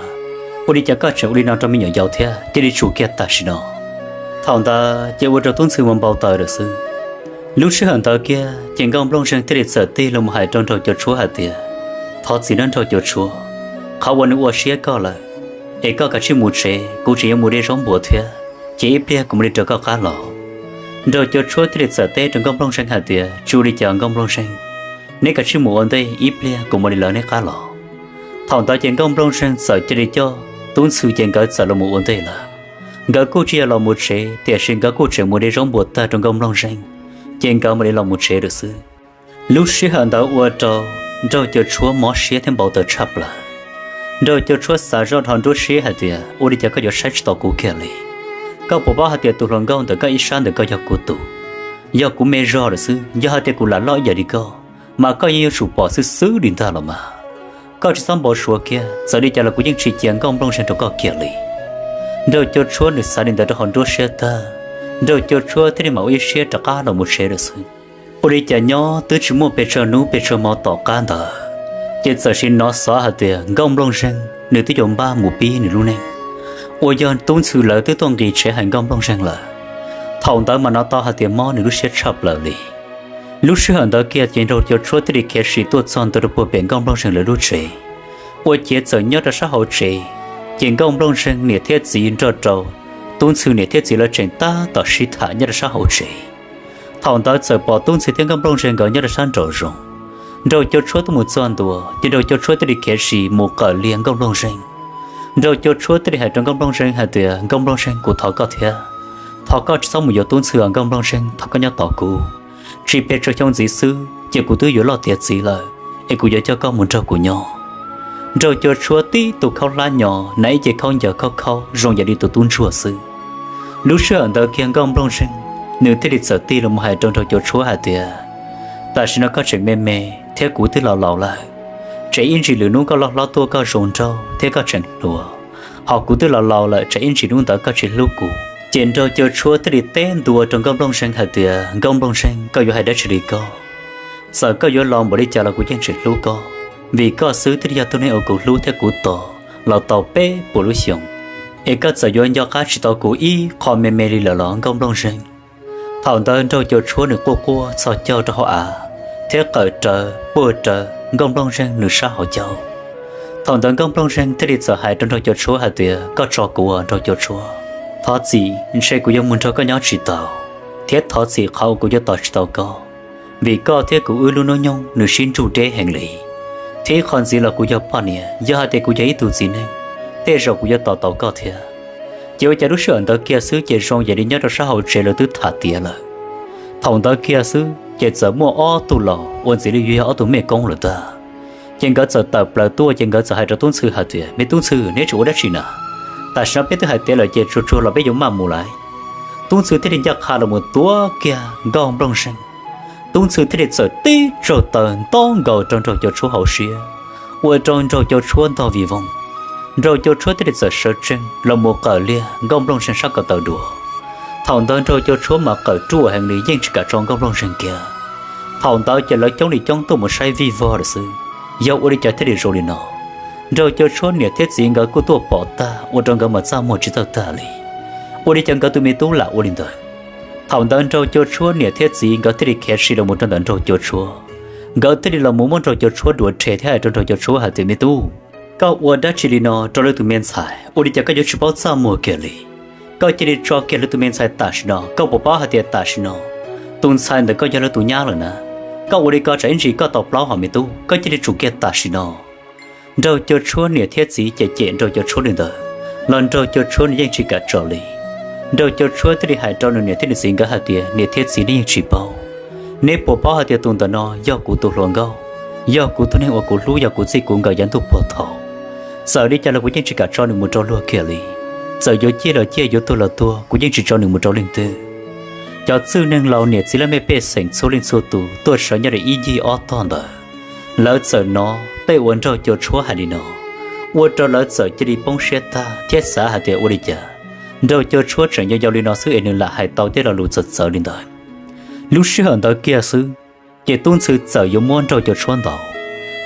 ua li cas koj tseem ua li no rau me nyuam yaus thiab? Cia li tsum kiag tam sim no. Thaum ntawd ces ua rau Tub Ntxhw mas npau taws lawm xwb. Lub sij hawm ntawd kiag ces Nkauj Nplooj Zeeg thiaj li txawm tig los mus hais rau Nraug Cua Tshuab hais tias, Thov txim nawb Nraug Cua Tshuab, qhov uas nws ua siab koj lawm, es koj kav tsij mus tsev, kuv tseem yuav mus de zaub npua thiab, ces ib pliag kuv mam li raws koj qab los. Nraug Cua Tshuab thiaj li txawm teb rau Nkauj Nplooj Zeeg hais tias, Tsis ua li cas Nkauj Nplooj Zeeg, neb kav tsij mus ua ntej, ib pliag kuv mam li lawv neb qab los. Thaum ntawd ces Nkauj Nplooj Zeeg txawm cia li coj Tub Ntxhw ces nkawd txawm los mus ua ntej lawm. Nkawd kuj tsis yog los mus tsev, tiam sis nkawd kuj tseem mus de zaub npua tag rau Nkauj Nplooj Zeeg, ces nkawd mam li los mus tsev lawm xwb. Lub sij hawm ntawd ua rau Nraug Cua Tshuab mob siab thiab npau taws tshaj plaws. Nraug Cua Tshuab xav zoj dhau nruab siab hais tias, Ua li cas koj yuav saib tsis taus kuv kiag li? Koj puas paub hais tias tus hluas nkauj ntawm koj ib sab ntawm koj yog kuv tus, yog kuv me zog lawm xwb. Yog hais tias kuv lam loj ib yam li koj, mas koj yeej yuav tsum pom xwb xwb li ntag los mas. Koj tsis txhob npau suav kiag, txawm li cas los kuv yeej tsis cia Nkauj Nplooj Zeeg rau koj kiag li. Nraug Cua Tshuab nws xav li ntawd rau hauv nruab siab tag, Nraug Cua Tshuab thiaj li mam ua ib siab rov qab los mus tsev lawm xwb. Ua li cas nyob twb tsis muaj pes tsawg hnub pes tsawg hmo tom qab ntawd, ces txawm sim hnov xov hais tias Nkauj Nplooj Zeeg nws twb yuav npaj mus pib nws lub neej, uas yog Tub Ntxhw lawv twb tuaj nqis tsev hais Nkauj Nplooj Zeeg lawm. Thaum ntawd mas hnov tau hais tias mob nws lub siab tshaj plaws li. Lub sij hawm ntawd kiag ces Nraug Cua Tshuab thiaj li khiav sim tuaj txog ntua rau puag pem Nkauj Nplooj Zeeg lawv lub tsev. Ua ciav txawm nyob rau sab hauv tsev, ces Nkauj Nplooj Zeeg niam thiab txiv nrog rau Tub Ntxhw niam thiab txiv lawv tseem tab tom sib tham nyob rau sab hauv tsev. Thaum ntawd txawm pom Tub Ntxhw thiab Nkauj Nplooj Zeeg nkawd nyob rau sab nraum zoov. Nraug Cua Tshuab tuaj mus txog ntua, ces Nraug Cua Tshuab thiaj li khiav sim mus qawm liag Nkauj Nplooj Zeeg. Nraug Cua Tshuab thiaj li hais rau Nkauj Nplooj Zeeg hais tias, Nkauj Nplooj Zeeg, kuv thov koj thiab, thov koj tsis txhob mus yuav Tub Ntxhw os Nkauj Nplooj Zeeg, thov koj nyob tos kuv. Tsis pes tsawg xyoo ntxiv xwb ces kuv twb yuav loj tiav txiv lawm, es kuv yuav coj koj mus nrog kuv nyob. Nraug Cua Tshuab tib tug khaub hlab nyo, hnav ib ce khaub ncaws khaub khaub zoo yam li tus tub ntsuag xwb. Lub sij hawm ntawd kiag Nkauj Nplooj Zeeg nws thiaj li txawm tig los mus hais rau Nraug Cua Tshuab hais tias, Tam sim no koj tseem me me thiab kuv twb laus laus lawm, tsam ib ntsis lwm hnub koj loj hlob tuaj koj zoo nraug thiab koj tseem hluas, ho kuv twb laus laus lawm tsam ib ntsis hnub ntawd koj tsis hlub kuv. Ces Nraug Cua Tshuab thiaj li teb ntua rau Nkauj Nplooj Zeeg hais tias, Nkauj Nplooj Zeeg, koj yuav hais dab tsi li koj? Txawm koj yuav laus npaum li cas los kuv yeej tseem hlub koj, vim koj xwb thiaj li yog tus neeg uas kuv hlub thiab kuv tos los tau peb puas lub xyoos. Es koj txawm yuav nco qab tsis tau kuv ib qho me me li lawm los Nkauj Nplooj Zeeg? Thaum ntawd Nraug Cua Tshuab nws quaj quaj txhos caug rau hauv av, thiab qawm rawv puag rawv Nkauj Nplooj Zeeg nws sab hauv caug. Thaum ntawd Nkauj Nplooj Zeeg thiaj li txawm hais rau Nraug Cua Tshuab hais tias, Koj tso kuv, Nraug Cua Tshuab, thov txim, ntshe kuv yuav mus nrog koj nyob tsis tau, thiab thov txim qhov uas kuv yuav tos tsis tau koj, vim koj thiab kuv wb lub hnub nyoog nws sib nrug deb heev li. Thiab ib qho ntxiv los kuv yog poj niam, yog hais tias kuv yog ib tug txiv neej, tej zaum kuv yuav tos tau koj thiab. Ces ua cas lub sij hawm ntawd kiag xwb ces zoo yam li nyob rau sab hauv tsev lawv twb tham tiav lawm. Thaum ntawd kiag xwb ces txawm muaj ob tug laus uas ntxim li yuav yog ob tug mej koob lawm ntag. Ces nkawd txawm tawm plaws tuaj ces nkawd txawm hais rau Tub Ntxhw hais tias, Me Tub Ntxhw, neb tseem ua dab tsi na? Tam sim no peb twb hais tiav lawm ces tsuag tsuag los peb yuav maj mus lawm. Tub Ntxhw thiaj li ncaj qha los mus tuav kiag Nkauj Nplooj Zeeg. Tub Ntxhw thiaj li txawm tib tsaug taw ntaub nkaus rau Nraug Cua Tshuab hauv siab, ua rau Nraug Cua Tshuab ntog vij voog. Nraug Cua Tshuab thiaj li txawm sawv tsees los mus qawm liag Nkauj Nplooj Zeeg sab ko taw dua. Thaum ntawd Nraug Cua Tshuab mas qawm ruaj heev li yeej tsis kam tso Nkauj Nplooj Zeeg kiag. Thaum ntawd ces lawv coob li coob tuaj mus saib vij vog lawm xwb, yog ua li cas thiaj li zoo li no. Nraug Cua Tshuab niam thiab txiv nkawd kuj tuaj pom tag ua rau nkawd mas txaj muag tsis txawj tag li. Ua li cas nkawd tus me tub lam ua li ntawd? Thaum ntawd Nraug Cua Tshuab niam thiab txiv nkawd thiaj li khiav sim los mus rau ntawm Nraug Cua Tshuab. Nkawd thiaj li los mus muab Nraug Cua Tshuab duav rhe thiab hais rau Nraug Cua Tshuab hais tias, Me tub, koj ua dab tsi li no rau lwm tus me ntxhais? Ua li cas koj yuav tsis paub txaj muag kiag li? Koj cia li tso kiag lawv tus me ntxhais tam sim no. Koj puas paub hais tias tam sim no tus ntxhais ntawm koj yog lawv tus nyab lawm na? Koj ua li ko tsam ib ntsis koj tau plaub hom me tub. Koj cia li tsum kiag tam sim no. Nraug Cau Tshuab niam thiab txiv cem cem Nraug Cau Tshuab li ntawd los Nraug Cau Tshuab nws yeej tsis kam tso li. Nraug Cau Tshuab thiaj li hais rau nws niam thiab nws txiv nkawd hais tias, Niam thiab txiv, neb yeej tsis paub, neb puas paub hais tias tus ntawm no yog kuv tus hluas nkauj, yog kuv tus neeg uas kuv hlub, yog kuv txij kuv nkawm yav ntuj puag thaum. Txawm li cas los kuv yeej tsis kam tso nws mus rau luag kiag li. Txawm yuav ciaj los ciaj, yuav tuag los tuag, kuv yeej tsis tso nws mus rau leej twg. Cov txwj neeg laus niam txiv laj mej pej xeem txhua leej txhua tus tuaj sawv nyob rau ib ncig ob tog ntawd, lawv txawm hnov tej uas Nraug Cau Tshuab hais li no, ua rau lawv txawm cia li poob siab tag thiab xav hais tias ua li cas Nraug Cau Tshuab tseem yau yau li no xwb es nws lam hais tau tej lo lus txawv txawv li ntawd. Lub sij hawm ntawd kiag xwb, ces Tub Ntxhw txawm yuav muab Nraug Cau Tshuab ntaus,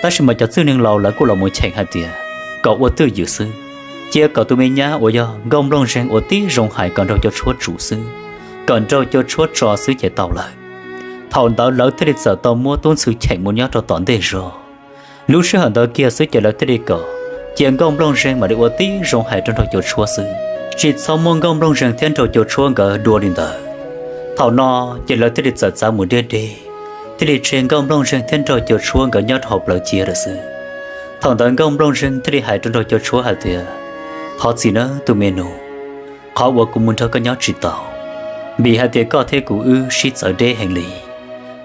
tab sis mas cov txwj neeg laus lawv kuj los mus cheem hais tias kom ua twj ywm xwb, cia kom tus me nyab uas yog Nkauj Nplooj Zeeg ua tib zoo hais kom Nraug Cau Tshuab tsum xwb, kom Nraug Cau Tshuab tso xwb ces tau lawm. Thaum ntawd lawv thiaj li txawm tau muab Tub Ntxhw cheem mus nyob rau tom ntej zog. Lub sij hawm ntawd kiag xwb ces lawv thiaj li kom cia Nkauj Nplooj Zeeg mam li ua tib zoo hais rau Nraug Cau Tshuab xwb, tsis txhob muab Nkauj Nplooj Zeeg thiab Nraug Cau Tshuab nkawd dua li ntawd. Thaum no ces lawv thiaj li txawm txav mus deb deb, thiaj li tseg Nkauj Nplooj Zeeg thiab Nraug Cau Tshuab nkawd nyob rau hauv plawv cia lawm xwb. Thaum ntawd Nkauj Nplooj Zeeg thiaj li hais rau Nraug Cau Tshuab hais tias, Thov txim nawb tus me nus, qhov uas kuv mus nrog koj nyob tsis tau, vim hais tias koj thiab kuv wb sib txawv deb heev li.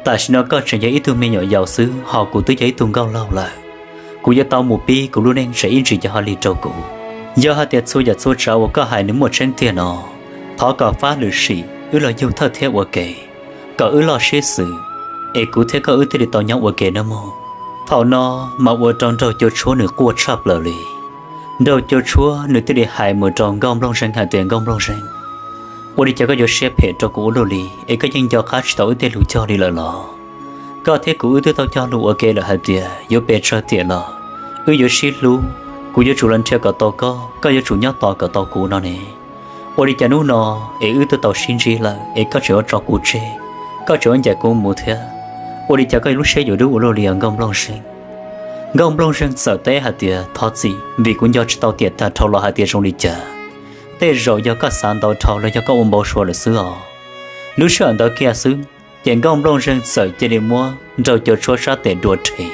Tam sim no koj tseem yog ib tug me nyuam yaus xwb, ho kuv twb yog ib tug nkauj laug lawm. Kuv yuav tau mus pib kuv lub neej, tsam ib ntsis ces ho lig rau kuv. Yog hais tias txhua yam txhua tsav uas koj hais nws muaj tseeb tiag no, thov kom fab lwm sim wb los yug thawj thiab ua ke, kom wb loj siab xwm, es kuv thiab koj wb thiaj li tau nyob ua ke nawb mog. Thaum no mas ua rau Nraug Cau Tshuab nws quaj tshaj plaws li. Nraug Cau Tshuab nws thiaj li hais mus rau Nkauj Nplooj Zeeg hais tias, Nkauj Nplooj Zeeg, ua li cas koj yuav siab phem rau kuv ua luaj li, es koj yeej nco qab tsis tau wb tej lus cog li lawm los? Koj thiab kuv wb twb tau cog lus ua ke lawm hais tias yuav pes tsawg tiam los wb yuav sib hlub, kuv yuav tsum los nrhiav kom tau koj, koj yuav tsum nyob tos kom tau kuv no ne. Ua li cas hnub no es wb twb tau sib ntsib lawm es koj tseem yuav tso kuv tseg, koj tseem yuav ncaim kuv mus thiab? Ua li cas koj lub siab yuav dub ua luaj li os Nkauj Nplooj Zeeg? Nkauj Nplooj Zeeg txawm teb hais tias, Thov txim, vim kuv nco tsis tau tiam tag dhau los hais tias zoo li cas. Tej zaum yog koj xav ntau dhau los yog koj ua npau suav lawm xwb os. Lub sij hawm ntawd kiag xwb, ces Nkauj Nplooj Zeeg txawm cia li muab Nraug Cau Tshuab sab tes dua rhe.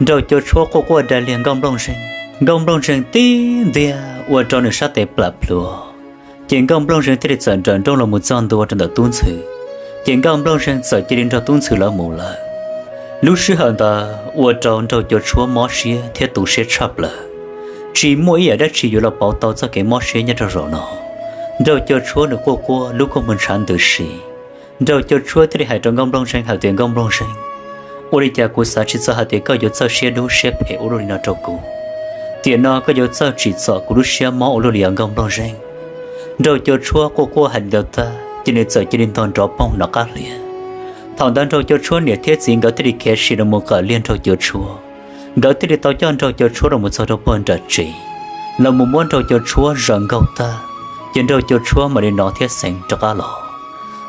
Nraug Cau Tshuab quaj quaj dai liag Nkauj Nplooj Zeeg, Nkauj Nplooj Zeeg tib ntiag ua rau nws sab tes plam plhuav. Ces Nkauj Nplooj Zeeg thiaj li txawm nrawm nrooj los mus txog ntua rau ntawm Tub Ntxhw, ces Nkauj Nplooj Zeeg txawm cia li nrog Tub Ntxhw lawv mus lawm. Lub sij hawm ntawd ua rau Nraug Cau Tshuab mob siab thiab tu siab tshaj plaws. Tsis muaj ib yam dab tsi yuav los pauv tau txoj kev mob siab nyob rau zaum no. Nraug Cau Tshuab nws quaj quaj lub kua muag ntshav ntws si. Nraug Cau Tshuab thiaj li hais rau Nkauj Nplooj Zeeg hais tias, Nkauj Nplooj Zeeg, ua li cas kuv xav tsis txog hais tias koj yuav txawj siab dub siab phem ua luaj li no rau kuv. Tiam no koj yuav txawj tsim txom kuv lub siab mob ua luaj li os Nkauj Nplooj Zeeg. Nraug Cau Tshuab quaj quaj hais li ntawd tag ces nws txawm cia li ntog nrov poog nov qab hlias. Thaum ntawd Nraug Cau Tshuab niam thiab txiv nkawd thiaj li khiav sim los mus qawm liag Nraug Cau Tshuab. Nkawd thiaj li tau coj Nraug Cau Tshuab los mus txog rau puag nram tsev, los mus muab Nraug Cau Tshuab zaws nkaug tag, ces Nraug Cau Tshuab mam li nov thiab xeev rov qab los.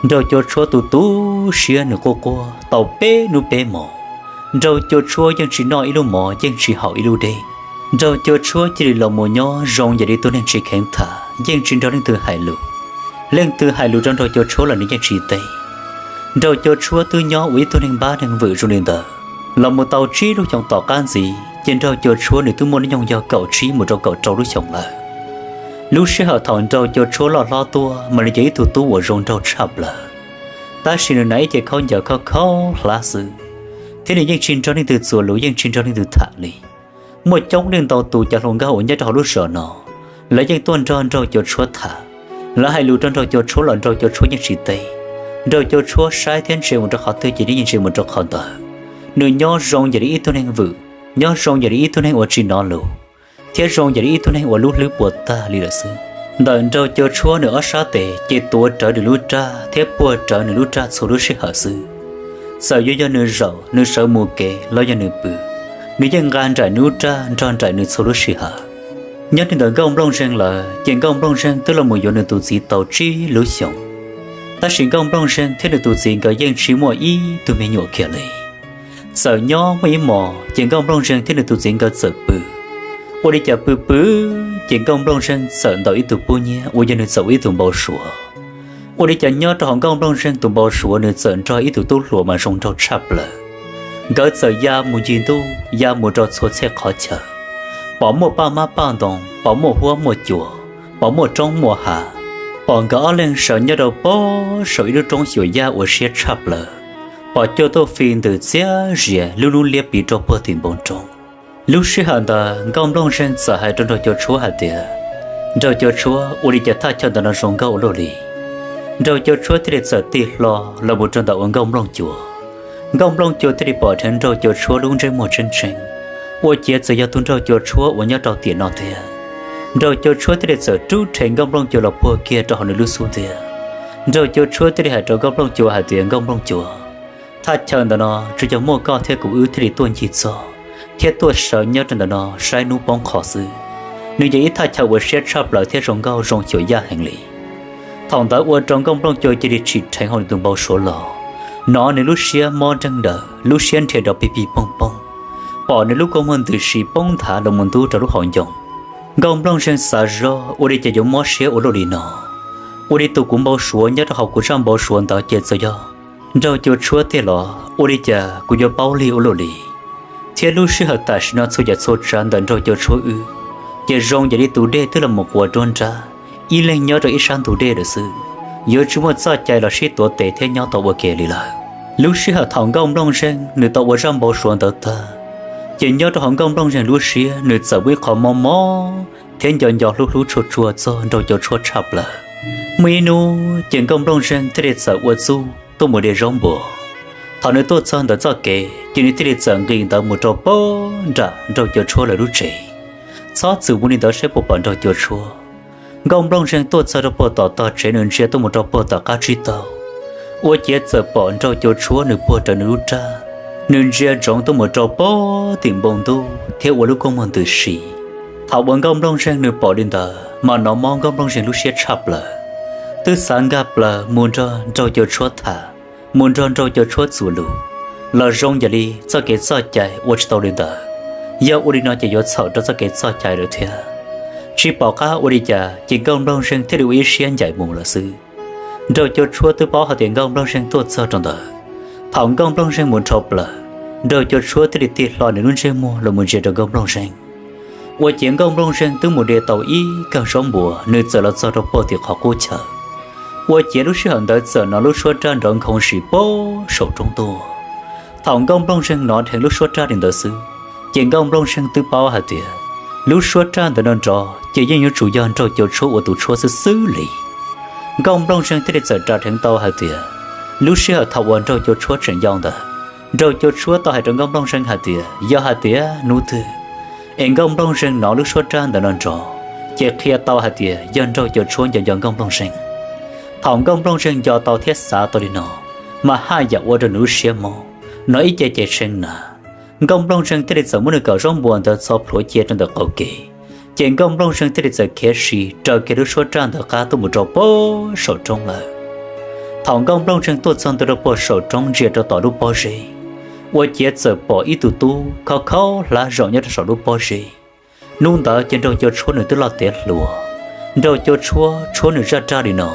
Nraug Cau Tshuab tu tu siab nws quaj quaj tau peb hnub peb hmos. Nraug Cau Tshuab yeej tsis noj ib lub mov, yeej tsis haus ib lub dej. Nraug Cau Tshuab cia li los mus nyob zoo yam li tug neeg tsis kheev tham, yeej tsis nrog leej twg hais lus. Leej twg hais lus rau Nraug Cau Tshuab los nws yeej tsis teb. Nraug Cau Tshuab twb nyob ua ib tug neeg npab neeg vwm zoo li ntawd los mus tau tsib lub xyoos tom qab ntxiv, ces Nraug Cau Tshuab nws twb muaj hnub nyoog yog kaum tsib mus rau kaum rau lub xyoos lawm. Lub sij hawm thaum Nraug Cau Tshuab loj hlob tuaj mas nws yog ib tug tub uas zoo nraug tshaj plaws, tab sis nws hnav ib ce khaub ncaws khaub khaub hlab xwb, thiab nws yeej tsis nrog leej twg txuas lus, yeej tsis nrog leej twg tham li. Muaj coob leej ntau tus cov hluas nkauj uas nyob rau hauv lub zos no, lawv yeej tuaj nrog Nraug Cau Tshuab tham. Lawv hais lus rau Nraug Cau Tshuab los Nraug Cau Tshuab yeej tsis teb. Nraug Cau Tshuab saib thiab ntsia mus rau qhov twg ces nws yeej ntsia mus rau qhov ntawd. Nws nyob zoo yam li ib tug neeg vwm, nyob zoo yam li ib tug neeg uas tsis hnov lus, thiab zoo yam li ib tug neeg uas lub hlwb puas tag li lawm xwb. Ntawm Nraug Cau Tshuab nws ob sab tes ces tuav rawv nws lub raj thiab puag rawv nws lub raj txhua lub sij hawm xwb. Txawm yuav yog nws zaum, nws sawv mus kev los yog nws pw, nws yeej nqa nraim nws lub raj nrog nraim nws txhua lub sij hawm. Nyob li ntawm Nkauj Nplooj Zeeg lawm ces Nkauj Nplooj Zeeg twb los mus yuav nws tus txiv tau tsib lub xyoos, tab sis Nkauj Nplooj Zeeg thiab nws tus txiv nkawd yeej tsis muaj ib tug me nyuam kiag li. Txawm nyob muaj ib hmos ces Nkauj Nplooj Zeeg thiab nws tus txiv nkawd txawm pw. Ua li cas pw pw ces Nkauj Nplooj Zeeg txawm ntaus ib tug pub nyiab uas yog nws txawm ua ib tug npau suav. Ua li cas nyob rau hauv Nkauj Nplooj Zeeg tus npau suav nws txawm nrog ib tug tub hluas mas zoo nraug tshaj plaws. Nkawd txawm ya mus ncig ntuj, ya mus rau txhua txhia qhov chaw, pom muaj paj mab paj ntoos, pom muaj huab muaj cua, pom muaj roob muaj hav, pom nkawd ob leeg sawv nyob rau pem saum ib lub roob xyuas yaj uas siab tshaj plaws, pom cua tuaj fi ntws txias zias lub lub liab pliv rau puag tim npoo roob. Lub sij hawm ntawd Nkauj Nplooj Zeeg txawm hais rau Nraug Cua Tshuab hais tias, Nraug Cua Tshuab, ua li cas thaj chaw ntawm no zoo nkauj ua luaj li? Nraug Cua Tshuab thiaj li txawm tig hlo los mus rau ntawm uas Nkauj Nplooj Cua. Nkauj Nplooj Cua thiaj li pom dheev Nraug Cua Tshuab lub ntsej muag tseeb tseeb, ua ciav txawm yog tus Nraug Cua Tshuab uas nyob rau tiam no thiab. Nraug Cua Tshuab thiaj li txawm rub rhe Nkauj Nplooj Cua los puag kiag rau hauv nws lub xub ntiag. Nraug Cua Tshuab thiaj li hais rau Nkauj Nplooj Cua hais tias, Nkauj Nplooj Cua, thaj chaw ntawm no tsuas yog muaj koj thiab kuv wb thiaj li tuaj ncig txog thiab tuaj sawv nyob rau ntawm no saib hnub poob qho xwb. Nws yog ib thaj chaw uas siab tshaj plaws thiab zoo nkauj zoo xyuas yaj heev li. Thaum ntawd ua rau Nkauj Nplooj Cua cia li tsim dheev hauv nws tus npau suav los, hnov nws lub siab mob nreeg daws, lub siab nrhiav nrov pig pig poog poog, pom nws lub kua muag ntws si poob nthav los mus ntub rau lub hauv ncoo. Nkauj Nplooj Zeeg xav zog ua li cas yuav mob siab ua luaj li no, ua li tus kuv npau suav nyob rau hauv kuv zaj npau suav ntawd ces txawm yog Nraug Cua Tshuab tiag los ua li cas kuv yuav paub lig ua luaj li. Thiab lub sij hawm tam sim no txhua yam txhua tsav ntawm Nraug Cua Tshuab wb ces zoo yam li tus dej twb los mus quas ruab nrab, ib leeg nyob rau ib sab ntug dej lawm xwb, yuav tsis muaj txoj cai los sib tuav tes thiab nyob tau ua ke li lawm. Lub sij hawm thaum Nkauj Nplooj Zeeg nws tau ua zaj npau suav ntawd tag, ces nyob rau hauv Nkauj Nplooj Zeeg lub siab nws txawm muaj ib qho mob mob thiab nco nco hlub hlub tshua tshua txog Nraug Cua Tshuab tshaj plaws. Muaj ib hnub ces Nkauj Nplooj Zeeg thiaj li txawm ua txuj tuaj mus de zaub npua. Thaum nws tuaj txog ntawm txoj kev ces nws thiaj li txawm nqis ntawd mus rau pem nram Nraug Cua Tshuab lawv lub tsev, txhob txwm mus li ntawd saib puas pom Nraug Cua Tshuab. Nkauj Nplooj Zeeg tuaj txog rau puag tom tog tsev nws ntsia tuaj mus rau puag tom qab tsib taug, ua ciav txawm pom Nraug Cua Tshuab nws puag rawv nws lub raj, nws ntsia ntsoov tuaj mus rau puag tim npoo ntuj thiab ua lub kua muag ntws si. Thaum uas Nkauj Nplooj Zeeg nws pom li ntawd mas hnov mob Nkauj Nplooj Zeeg lub siab tshaj plaws, twb xav nkag plaws mus nrog Nraug Cua Tshuab tham, mus nrog Nraug Cua Tshuab txuas lus, los zoo yam li txoj kev txoj cai ua tsis tau li ntawd. Yog ua li no ces yuav txhaum rau txoj kev txoj cai lawm thiab. Tsis pom qab ua li cas ces Nkauj Nplooj Zeeg thiaj li ua ib siab ncaim mus lawm xwb. Nraug Cua Tshuab twb paub hais tias Nkauj Nplooj Zeeg tuaj txog rau ntawd. Thaum Nkauj Nplooj Zeeg mus dhau plaws, Nraug Cua Tshuab thiaj li tig hlo nws lub ntsej muag los mus ntsia rau Nkauj Nplooj Zeeg. Ua ciav Nkauj Nplooj Zeeg twb mus de tau ib kawm zaub npua nws txawm los txog rau puag tim qhov qub chaw. Ua ciav lub sij hawm ntawd txawm hnov lub suab raj nrov nkhoov sim pem saum roob tuaj. Thaum Nkauj Nplooj Zeeg hnov dheev lub suab raj li ntawd xwb, ces Nkauj Nplooj Zeeg twb paub hais tias lub suab raj ntawm no nrov ces yeej yuav tsum yog Nraug Cua Tshuab ua tus tshuab xwb xwb li. Nkauj Nplooj Zeeg thiaj li txawm ras dheev tau hais tias lub sij hawm thaum uas Nraug Cua Tshuab tseem yau ntawd, Nraug Cua Tshuab tau hais rau Nkauj Nplooj Zeeg hais tias yog hais tias hnub twg es Nkauj Nplooj Zeeg hnov lub suab raj ntawm no nrov, ces qhia tau hais tias yog Nraug Cua Tshuab nco nco Nkauj Nplooj Zeeg. Thaum Nkauj Nplooj Zeeg nco tau thiab xav tau li no, mas haj yam ua rau nws lub siab mob, hnov ib ce ces tshee na. Nkauj Nplooj Zeeg thiaj li txawm muab nws kawm zaub npua ntawd txo plhuav cia rau ntawm qaum kev, ces Nkauj Nplooj Zeeg thiaj li txawm khiav sis raws kiag lub suab raj ntawd qab tuaj mus rau puag saum roob lawm. Thaum Nkauj Nplooj Zeeg tuaj txog ntua rau puag saum roob ntsia rau tom lub pob zeb, ua ciav txawm pom ib tug tub khaub khaub hlab zaum nyob rau saum lub pob zeb. Hnub ntawd ces Nraug Cua Tshuab nws twb loj tiav hluas. Nraug Cua Tshuab tshuab nws zaj raj li no,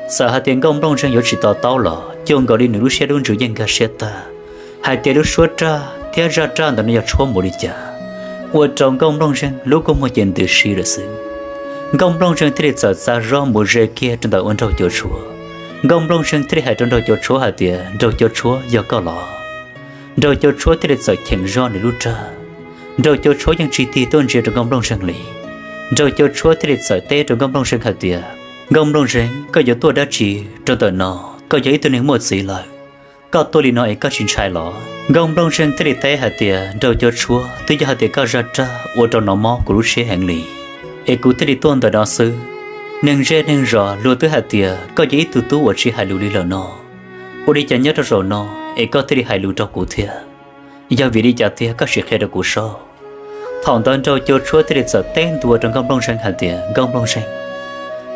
txawm hais tias Nkauj Nplooj Zeeg yuav tsis to taub los cuag nkaus li nws lub siab lub ntsws yeej nkag siab tag, hais tias lub suab raj thiab zaj raj ntawm no yog tshuab mus li cas, ua rau Nkauj Nplooj Zeeg lub kua muag ces ntws si lawm xwb. Nkauj Nplooj Zeeg thiaj li txawm txav zog mus ze kiag rau ntawm ua Nraug Cua Tshuab. Nkauj Nplooj Zeeg thiaj li hais rau Nraug Cua Tshuab hais tias, Nraug Cua Tshuab, yog koj los? Nraug Cua Tshuab thiaj li txawm cheem zog nws lub raj. Nraug Cua Tshuab yeej tsis tig tuaj ntsia rau Nkauj Nplooj Zeeg li. Nraug Cua Tshuab thiaj li txawm teb rau Nkauj Nplooj Zeeg hais tias, Nkauj Nplooj Zeeg, koj yuav tuaj dab tsi rau ntawm no? Koj yog ib tug neeg muaj txiv lawm, koj tuaj li no es koj tsis ntshai los? Nkauj Nplooj Zeeg thiaj li teb hais tias, Nraug Cua Tshuab, twb yog hais tias koj zaj raj ua rau hnov mob kuv lub siab heev li, es kuv thiaj li tuaj ntawm no xwb. Neeg zej neeg zos luag twb hais tias koj yog ib tug tub uas tsis hais lus li lawm no, ua li cas nyob rau zaum no es koj thiaj li hais lus rau kuv thiab? Yog vim li cas tiag, koj sim qhia rau kuv saib. Thaum ntawd Nraug Cua Tshuab thiaj li txawm teb ntua rau Nkauj Nplooj Zeeg hais tias, Nkauj Nplooj Zeeg,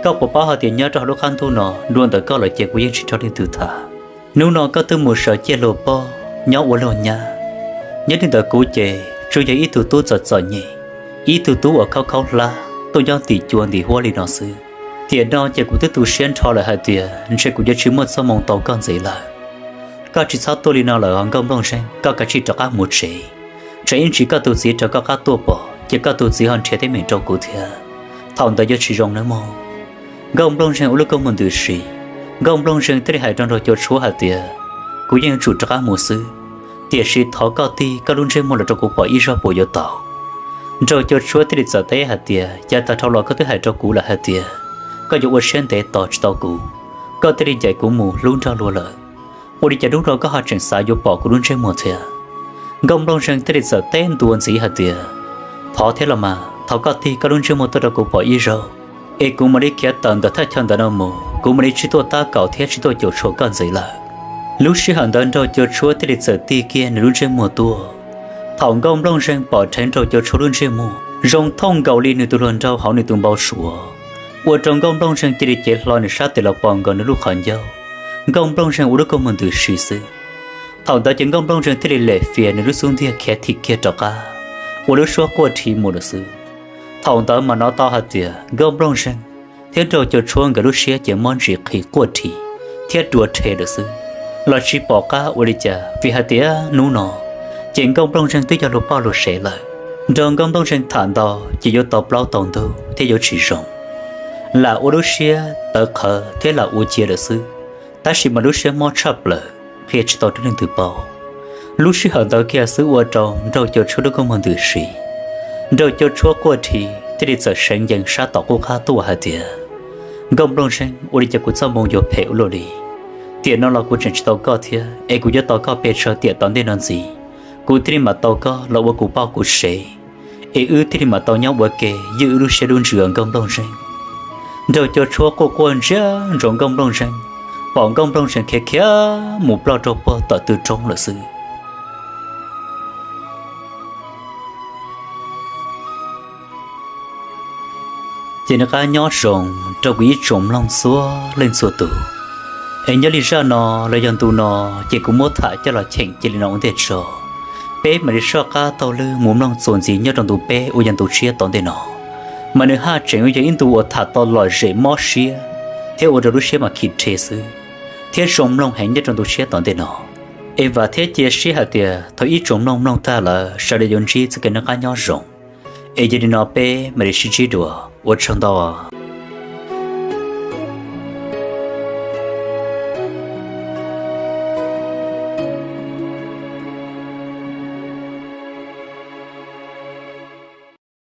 koj puas paub hais tias nyob rau hauv lub qab ntuj no dua ntawm koj lawm ces kuv yeej tsis nrog leej twg tham. Hnub no koj twb mus sawv ciaj luag pog, nyob ua luag nyab. Nyob li ntawm kuv ces tsuas yog ib tug tub txom txom nyem, ib tug tub uas khaub khaub hlab, tuaj nyob tim cua ntim huab li no xwb. Tiam no ces kuv twb tu siab nrho lawm hais tias ntshe kuv yuav tsis muaj txoj hmoo tau koj ntxiv lawm. Koj tsis txhob tuaj li no lawm os Nkauj Nplooj Zeeg, koj kav tsij rov qab mus tsev. Tsam ib ntsis koj tus txiv raws koj qab tuaj pom ces koj tus txiv ho nrhiav teeb meem rau kuv thiab. Thaum ntawd yuav tsis zoo nawb mog. Nkauj Nplooj Zeeg ua lub kua muag ntws si. Nkauj Nplooj Zeeg thiaj li hais rau Nraug Cua Tshuab hais tias, kuv yeej yuav tsum rov qab mus xwb, tiam sis thov koj tig koj lub ntsej muag los rau kuv pom ib zaug puas yuav tau? Nraug Cua Tshuab thiaj li txawm teb hais tias, yav tag dhau los koj twb hais rau kuv lawm hais tias koj yuav ua siab ntev tos tsis tau kuv, koj thiaj li ncaim kuv mus hlub nrog luag lawm. Ua li cas hnub no koj ho tseem xav yuav pom kuv lub ntsej muag thiab? Nkauj Nplooj Zeeg thiaj li txawm teb ntua ntxiv hais tias, thov thiab los mas, thov koj tig koj lub ntsej muag tuaj rau kuv pom ib zaug, es kuv mam li khiav tawm ntawm thaj chaw ntawm no mus, kuv mam li tsis tuaj tab kaum thiab tsis tuaj caum tshua koj ntxiv lawm. Lub sij hawm ntawd Nraug Cua Tshuab thiaj li txawm tig kiag nws lub ntsej muag tuaj. Thaum Nkauj Nplooj Zeeg pom dheev Nraug Cua Tshuab lub ntsej muag zoo thooj nkaus li nws tus hluas nraug hauv nws tus npau suav, ua rau Nkauj Nplooj Zeeg cia li cev hlo nws sab tes los pos nkaus nws lub qhov ncauj. Nkauj Nplooj Zeeg ua lub kua muag ntws si xwb. Thaum ntawd ces Nkauj Nplooj Zeeg thiaj li lem fias nws lub xub ntiag khiav thim kiag rov qab, ua lub suab quaj rhi mus lawm xwb. Thaum ntawd mas hnov tau hais tias Nkauj Nplooj Zeeg thiab Nraug Cua Tshuab nkawd lub siab ces mob ntsis qhi quaj rhi thiab dua rhe lawm xwb. Los tsis pom qab ua li cas vim hais tias hnub no ces Nkauj Nplooj Zeeg twb yog luag poj luag sev lawm. Nrog Nkauj Nplooj Zeeg tham ntau ces yuav tau plaub tau ntug thiab yuav tsis zoo. Lam ua lub siab tawv qhawv thiab lam ua cia lawm xwb, tab sis mas lub siab mob tshaj plaws qhia tsis tau rau leej twg paub. Lub sij hawm ntawd kiag xwb ua rau Nraug Cua Tshuab lub kua muag ntws si. Nraug Cua Tshuab quaj rhi thiaj li txawm seev yees sab tom qub qab tuaj hais tias, Nkauj Nplooj Zeeg, ua li cas kuv txoj moo yuav phem ua luaj li? Tiam no los kuv tseem tsis tau koj thiab es kuv yuav tos koj pes tsawg tiam tom ntej no ntxiv, kuv thiaj li mam tau koj los ua kuv poj kuv sev, es wb thiaj li mam tau nyob ua ke ywj wb lub siab lub ntsws os Nkauj Nplooj Zeeg. Nraug Cua Tshuab quaj quaj ntsia ntsoov Nkauj Nplooj Zeeg, pom Nkauj Nplooj Zeeg khiav khiav mus ploj rau puag tom tw roob lawm xwb. Ces noj qab nyob zoo rau kuv ib tsoom mloog txhua leej txhua tus. Es nyob li zaj no los yog ntu no, ces kuv muab tham coj los cheem cia li no ua ntej tso. Peb mam li soj qab taug lw mus mloog txuas ntxiv nyob rau ntu peb uas yog ntu tshiab tom ntej no, mas nws haj tseem yog ib ntu uas tham tau lom zem mob siab thiab ua rau lub siab mas khi rhe xwb, thiab zoo mloog heev nyob rau ntu tshiab tom ntej no. Es vam thiab cia siab hais tias thaum ib tsoom mloog mloog tag lawm sawv daws yuav ntsib txoj kev noj qab nyob zoo. Es yog li no peb mam li sib ntsib dua, ua tsaug ntau.